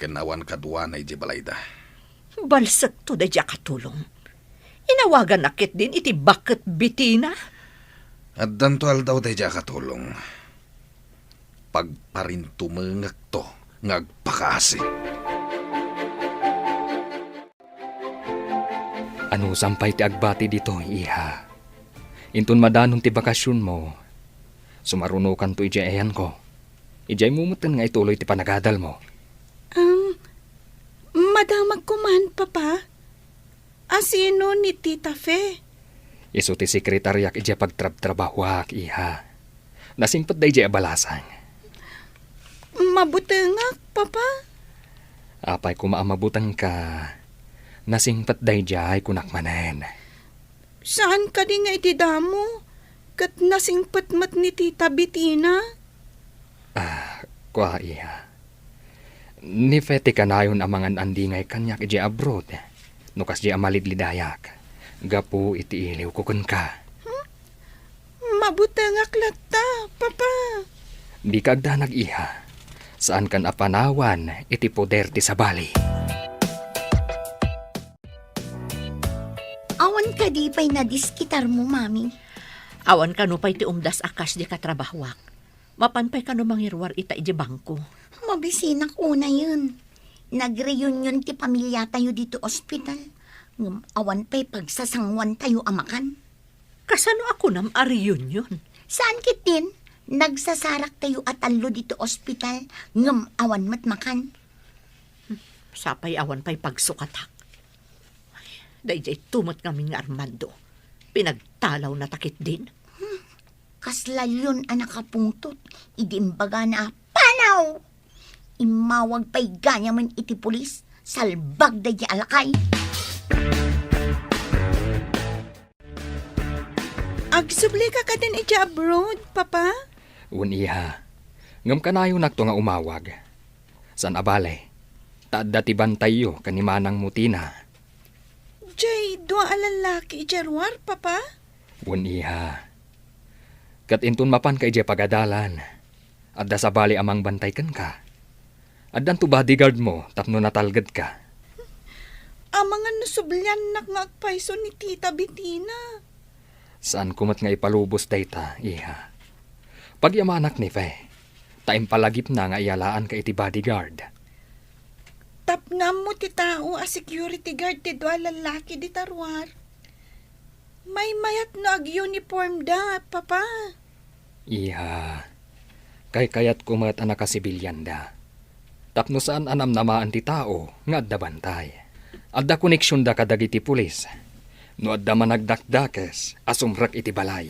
Ken awan kaduana idiay balayda. Balsekto daydiay a katulong. Inawaganak ketdin iti baket Betina. Addanto aldaw daydiay a katulong. Pagparintumengekto nga agpakaasi. Anusam pay ti agbati ditoy, iha. Inton madanon ti bakasionmo, sumarunokanto idiay ayanko. Idiaymo metten nga ituloy ti panagadalmo. Um, madamagko man, Papa. Asino ni Tita Fe? Isu ti sekretariak idiay pagtrabtrabahoak, iha. Nasingpet daydiay a balasang. Mabutengak, Papa. Apay koma a mabutengka? Nasingpet daydiay, kunak manen. Saan kadi nga iti damo, ket nasingpet met ni Tita Betina? Ah, kua, iha. Ni Fe ti kanayon a mangan-andingay kaniak idiay abroad, no kasdiay a malidlidayak, gapu iti iliwko kenka. Hmm? Mabutengak latta, Papa. Dika agdanag, iha. Saankan a panawan iti poder ti sabali. Awan kadi pay nadiskitarmo, Mami? Awan kano pay ti umdas a kas di katrabahoak. Mapan pay kano mangiruar ita idiay bangko? Mabisinak unayen. Nagreunion ti pamiliatayo ditoy ospital. Ngem awan pay pagsasanguantayo a makan. Kasano a kunam a reunion? Saan ketdin? Nagsasaraktayo a tallo ditoy ospital, ngem awan met makan. Sapay awan pay pagsukatak. Daydiay tumot ngamin nga Armando. Pinagtalawna ta ketdin. Hmm. Kasla leon a nakapungtot idi imbagana a, "Panaw!" Immawag pay gayam iti pulis, salbag daydiay a lakay. Agsublika kadin idiay abroad, Papa? Wen, iha. Ngem kanayonakto nga umawag. Saan a bale, ta adda ti bantayyo ken ni manangmo Tina. Diay dua a lallaki idiay ruar, Papa? Wen, iha. Ket inton mapanka idiay pagadalan, adda sabali a mangbantay kenka. Addanto bodyguard mo tapno natalgedka. Amangan no subliannak nga agpayso ni Tita Betina. Saanko met nga ipalubos dayta, iha. Pagyamanak ni Fe, ta impalagipna nga iyalaanka iti bodyguard. Tapno ammo ti tao a security guard ti dua a lallaki dita ruar. Maymayat no ag-uniformda, Papa. Iha, kaykayatko met a nakasibilianda. Tapno saan a namnamaan ti tao nga adda bantay. Adda koneksionda kadagiti pulis. No adda managdakdakes a sumrek iti balay.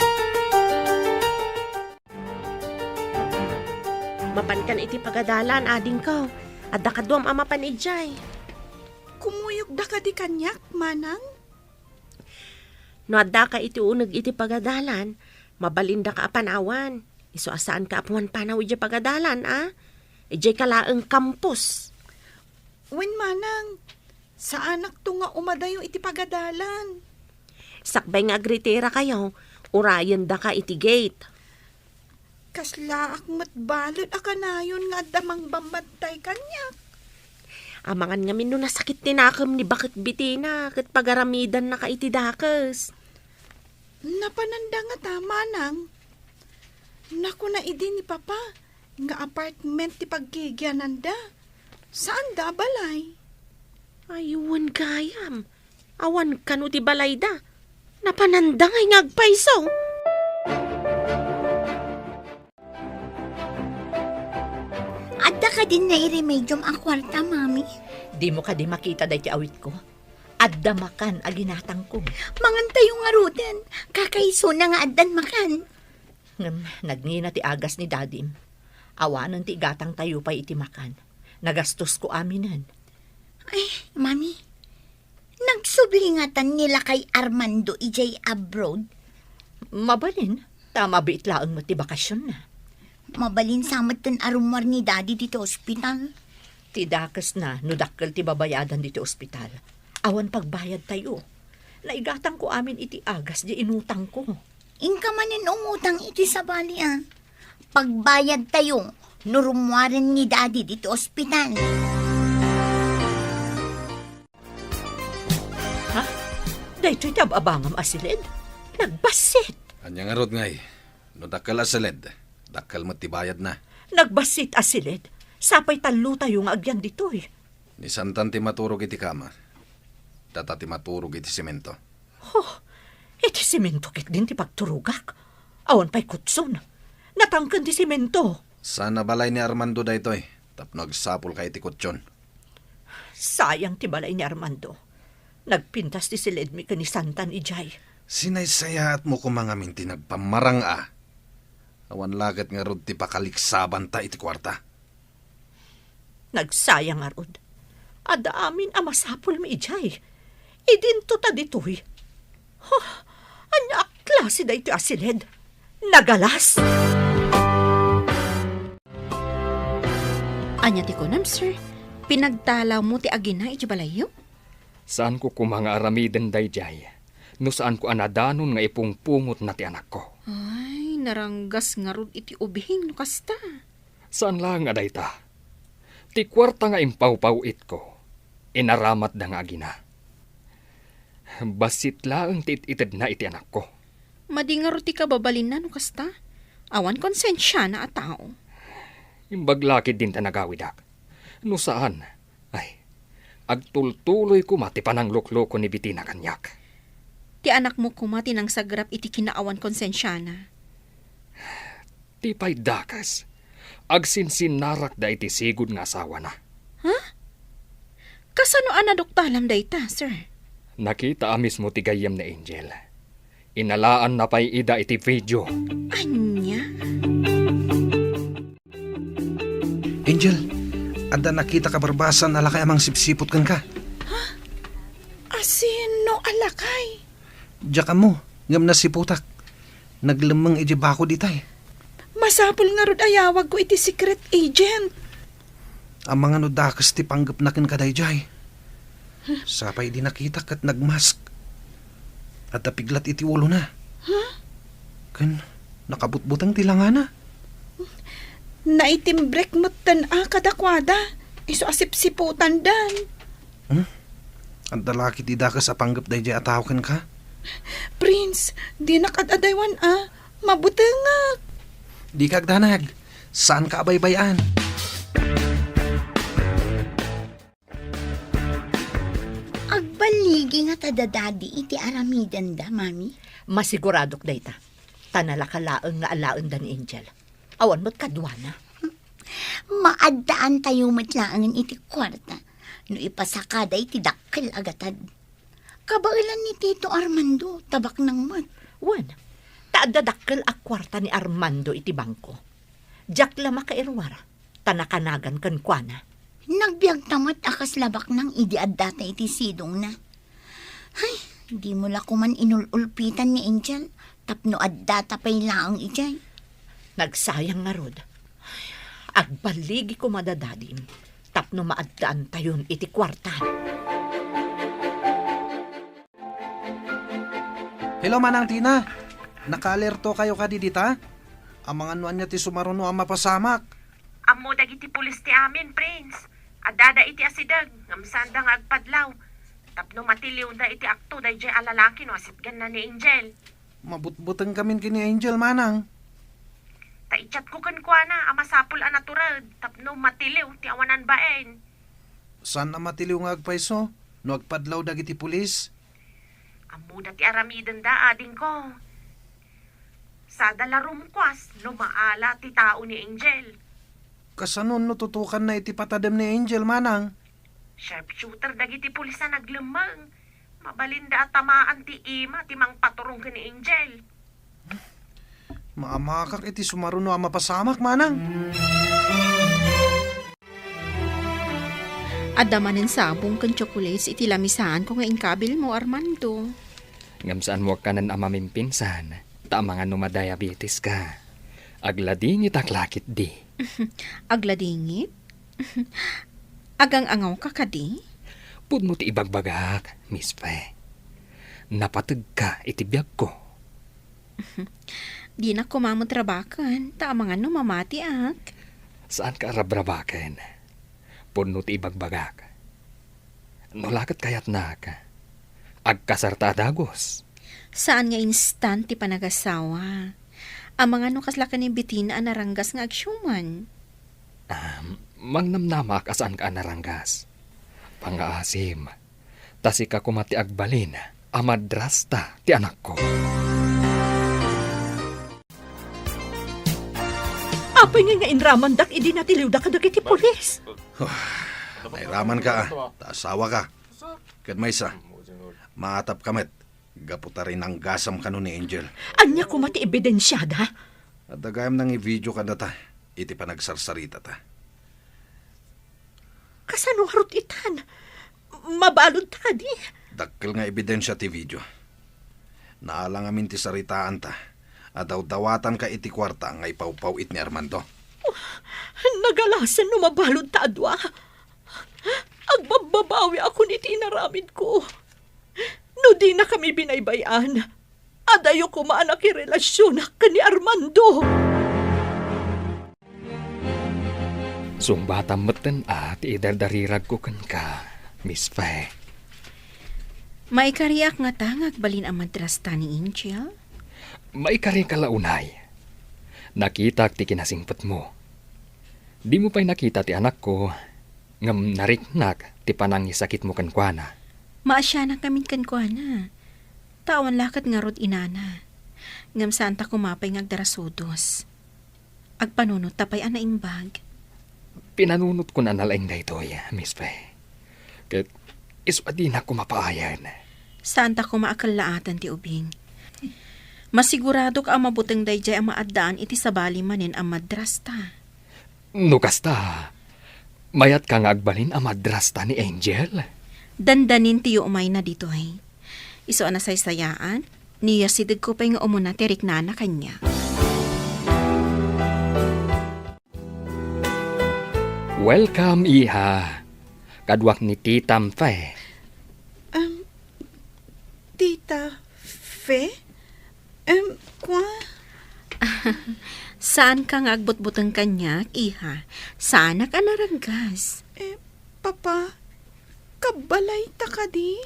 Mapankan iti pagadalan, adingko. Adda kaduam a mapan idiay. Kumuyogda kadi kaniak, Manang? No addaka iti uneg iti pagadalan, mabalindaka a panawan. Isu a saanka a pumanpanaw idiay pagadalan, a? Idiayka laeng campus. Wen, Manang, saanakto nga umadayo iti pagadalan. Sakbay nga agritirakayo, urayendaka iti gate. Kaslaak met balet a kanayon nga adda mangbambantay kaniak. Amangan ngamin no nasakit ti nakem ni baket Betina ket pagaramidannaka iti dakes. Napananda ngata, Manang? Nakuna idi ni Papa nga apartment ti paggigiananda. Saanda a balay. Ay, wen gayam. Awan kano ti balayda. Napananda ngay nga agpayso. Adda kadin nairemediom a kuarta, Mami? Dimo kadi makita daytoy awitko? Adda makan a ginatangko. Mangantayo ngaruden. Kakaisuna nga addan makan. Ngem nagngina ti agas ni Dadim. Awanen ti igatangtayo pay iti makan. Nagastosko aminen. Ay, Mami, nagsubli ngatan ni lakay Armando idiay abroad? Mabalin, ta mabiit laeng met ti bakasionna. Mabalin sa metten a rummuar ni Daddy ditoy ospital. Ti dakesna no dakkel ti babayadan ditoy ospital. Awan pagbayadtayo. Naigatangko amin iti agas diay inutangko. Inka manen umutang iti sabali, a. Pagbayadtayo no rummuaren ni Daddy ditoy ospital. Ha? Daytoy ti ab-abangam a siled? Nagbassit! Ania ngarud ngay? No dakkel a siled, dakkel met ti bayadna. Nagbassit a siled? Sapay tallotayo nga agyan ditoy. Ni Santan ti maturog iti kama. Data ti maturog iti semento. Oh, iti semento ketdin ti pagturogak. Awan pay kutson. Natangken ti semento. Sana balay ni Armando daytoy, tapno agsapulka iti kutson. Sayang ti balay ni Armando. Nagpintas ti siledmi ken ni Santan idiay. Sinaysayaatmo koma ngamin ti nagpammarang-a. Awan la ket ngarud ti pakaliksabanta iti kuarta. Nagsayang ngarud. Adda amin a masapulmi idiay. Idinto ta ditoy. Huh, ania a klase daytoy a siled? Nagalas! Ania ti kunam, sir? Pinagtalawmo ti agina iti balayyo? Saanko koma nga aramiden daydiay no saanko a nadanon nga ipungpungotna ti anakko. Ay, naranggas ngarud iti ubing no kasta. Saan laeng a dayta. Ti kuarta nga impawpaw-itko, inaramatda nga agina. Bassit laeng ti it-itedna iti anakko. Madi ngarud ti kababalinna no kasta. Awan konsensiana a tao. Imbag la ketdin ta nagawidak. No saan, ay, agtultuloy koma ti pananglukloko ni Betina kaniak. Ti anakmo koma ti nangsagrap iti kinaawan konsensiana. Ti pay dakes, agsinsinnarakda iti sigud nga asawana. Ha? Kasano a naduktalam dayta, sir? Nakita a mismo ti gayyem ni Angel. Inalaanna pay ida iti video. Ania? Angel, adda nakitak a barbasaan a lakay a mangsipsiput kenka. Asino a lakay? Diak ammo, ngem nasiputak. Naglemmeng idiay bakod itay. Masapul ngarud a yawagko iti secret agent. Amangan no dakes ti panggepna kenka daydiay. Sapay idi nakitak ket nagmask. Adda piglat iti ulona. Huh? Ken nakabutbuteng ti langana. Naitimbrek metten a kadakuada. Isu a sipsiputandan. Hmm? Adda la ketdi dakes a panggep daydiay a tao kenka? Prince, dinak ad-adaywan a. Mabutengak. Dika agdanag. Saanka a baybay-an. Agballigi ngata da Daddy iti aramidenda, Mami? Masiguradok dayta. Ta nalaka laeng nga alaenda ni Angel. Awan met kaduana. Maaddaantayo met laengen iti kuarta no ipasakada iti dakkel a gatad. Kabaelan ni Tito Armando, ta baknang met. Wen, ta adda dakkel a kuarta ni Armando iti bangko. Diak la makairuar, ta nakanagan kenkuana. Nagbiagta met a kasla baknang idi addata iti sidongna. Ay, dimo la koman inul-ulpitan ni Angel tapno addata pay laeng idiay. Nagsayang ngarud. Agballigi koma da Dadim tapno maaddaantayon iti kuarta. Hello, Manang Tina. Nakaalerto kayo kadi dita? Amangan no ania ti sumaruno a mapasamak. Ammo dagiti pulis ti amin, Prince. Addada iti asideg, ngem saanda nga agpadlaw. Tapno matiliwda iti akto daydiay a lalaki no asitganna ni Angel. Mabutbuteng kamin ken ni Angel, Manang. Ta i-chatko kenkuana a masapul a natured tapno matiliw ti awanan bain. Saan a matiliw nga agpayso no agpadlaw dagiti pulis? Ammoda ti aramidenda, adingko. Sada la rumkuas no maala ti tao ni Angel. Kasano no tutukanna iti patadem ni Angel, Manang? Sharpshooter dagiti pulis a naglemmeng. Mabalinda a tamaan ti ima ti mangpaturong ken ni Angel. Maamakak iti sumaruno a mapasamak, Manang. Adda manen sabong ken chocolates iti lamisaanko nga inkabilmo, Armando. Ngem saanmo a kanen a mamimpinsan, ta amangan no madiabetes ka. Agladingitak la ketdi. Agladingit? Agang-angawka kadi? Pudno ti ibagbagak, Miss Fe. Napategka iti biagko. Dinak koma met rabaken, ta amangan no mamatiak. Saanka a rabrabaken. Pudno ti ibagbagak. No la ket kayatnak, agkasarta a dagus. Saan nga instant ti panagasawa. Amangan no kasla ken ni Betina a naranggas nga agsiuman. Ah, mangnamnamaak a saanka a naranggas. Pangngaasim, ta sika koma ti agbalin a madrasta ti anakko. Apay ngay nga inramandak idi natiliwda kadagiti pulis? Nairamanka, a, ta asawaka. Ket maysa, maatapka met. Gapu ta rinanggasam kano ni Angel. Ania koma ti ebidensiada? Adda gayam nangivideo kadata iti panagsarsaritata. Kasano ngarud itan? Mabaludta kadi? Dakkel nga ebidensia ti video. Naala ngamin ti saritaanta a dawdawatanka iti kuarta nga ipawpawit ni Armando. Oh, nagalasen no mabaludta a dua. Agbabbabawiakon iti inaramidko. No dinakami binaybay-an, adayo koma a nakirelasionak ken ni Armando. Sungbatam metten a ti idardariragko kenka, Miss Fe. Maikariak ngata nga agbalin a madrasta ni Angel? Maikarika la unay. Nakitak ti kinasingpetmo. Dimo pay nakita ti anakko, ngem nariknak ti panangisakitmo kenkuana. Maasianak ngamin kenkuana. Ta awan la ket ngarud inana. Ngem saanta koma pay nga agdarasudos. Agpanunotta pay a naimbag. Pinanunotkon a nalaing daytoy, Miss Fe. Ket isu a dinak koma paayen. Saanta koma a kellaatan ti ubing. Masiguradok a mabuteng daydiay a maaddaan iti sabali manen a madrasta. No kasta, mayatka nga agbalin a madrasta ni Angel? Dandanin ti yumayna ditoy. Isu a nasaysayaan, niyasidegko pay nga umuna ti riknana kaniak. Welcome, iha. Kaduak ni Titam Fe. Um, Tita Fe? Em, kua? Saanka nga agbutbuteng kaniak, iha. Saanak a naraggas. Eh, Papa, kabbalayta kadi?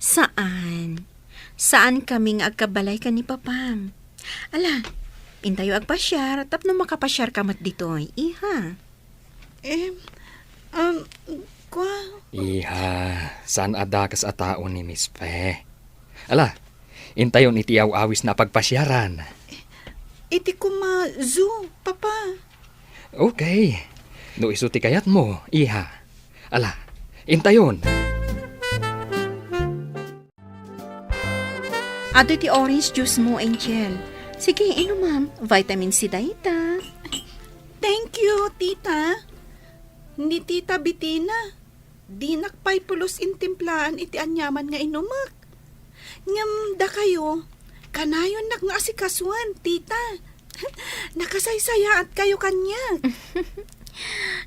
Saan. Saankami nga agkabbalay ken ni Papam. Ala, intayo agpasiar tapno makapasiarka met ditoy, iha. Em, um, kua? Iha, saan a dakes a tao ni Miss Fe. Ala, intayon iti aw-awisna a pagpasiaran. Iti koma zoo, Papa. Okay. No isu ti kayatmo, iha. Ala, intayon. Adu ti orange juice mo, Angel. Sige, inumam. Vitamin C dayta. Thank you, tita. Ni Tita Bitina, dinak pay pulos intimplaan iti aniaman nga inumek. Ngem dakayo, kanayonnak nga asikasuen, tita. Nakasaysayaatkayo kaniak.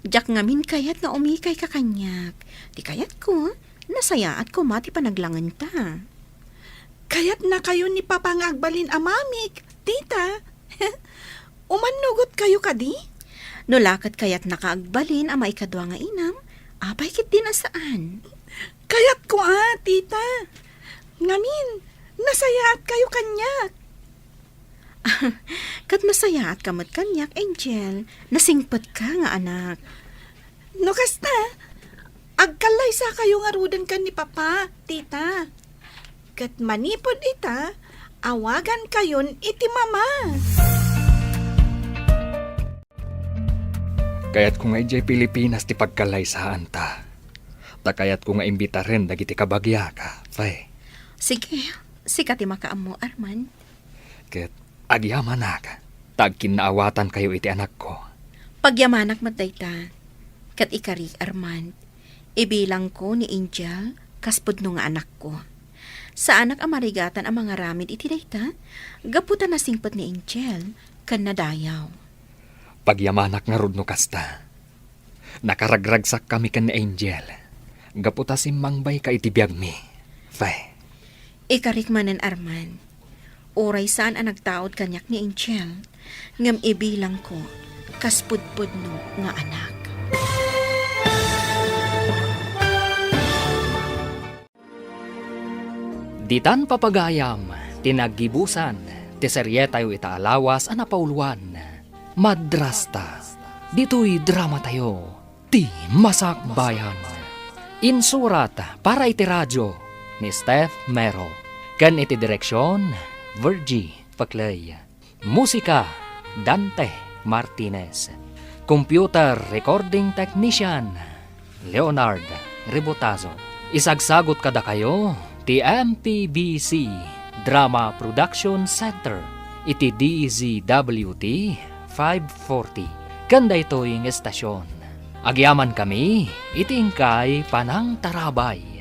Diak ngamin kayat nga umikayka kaniak. Ti kayatko, nasayaat koma ti panaglangenta. Kayatnakayo ni Papa nga agbalin a mamik, tita. Umannugotkayo kadi? No la ket kayatnaka agbalin a maikadua nga inam, apay ketdin a saan? Kayatko a, tita. Ngamin, nasayaatkayo kaniak. Ket nasayaatka met kaniak, Angel. Nasingpetka nga anak. No kasta, agkallaysakayo ngaruden ken ni Papa, tita. Ket manipud ita, awagankayon iti mama. Kayatko nga idiay Pilipinas ti pagkallaysaanta. Ta kayatko nga imbitaren dagiti kabagiak, Fe. Sige, sika ti makaammo, Arman. Ket agyamanak, ta agkinnaawatankayo iti anakko. Pagyamanak met dayta. Ket ikarik, Armand, ibilangko ni Angel kas pudno nga anakko. Saanak a marigatan a mangaramid iti dayta, gapu ta nasingpet ni Angel ken nadayaw. Pagyamanak ngarud no kasta. Nakaragragsakkami ken ni Angel gapu ta simmangbayka iti biagmi, Fe. Ikarik manen, Arman. Uray saan a nagtaud kaniak ni Angel, ngem ibilangko kas pudpudno nga anak. Ditan papagayam ti naggibusan ti serietayo ita a lawas a napauluan, Madrasta. Ditoy dramatayo, ti Masakbayan. Insurat para iti radio ni Steph Mero, ken iti direksion, Virgie Paclay. Musika, Dante Martinez. Computer recording technician, Leonard Rebotazo. Isagsagot kadakayo ti M P B C Drama Production Center iti D Z W T five forty. Ken daytoy nga estasion, agyamankami iti inkay panangtarabay.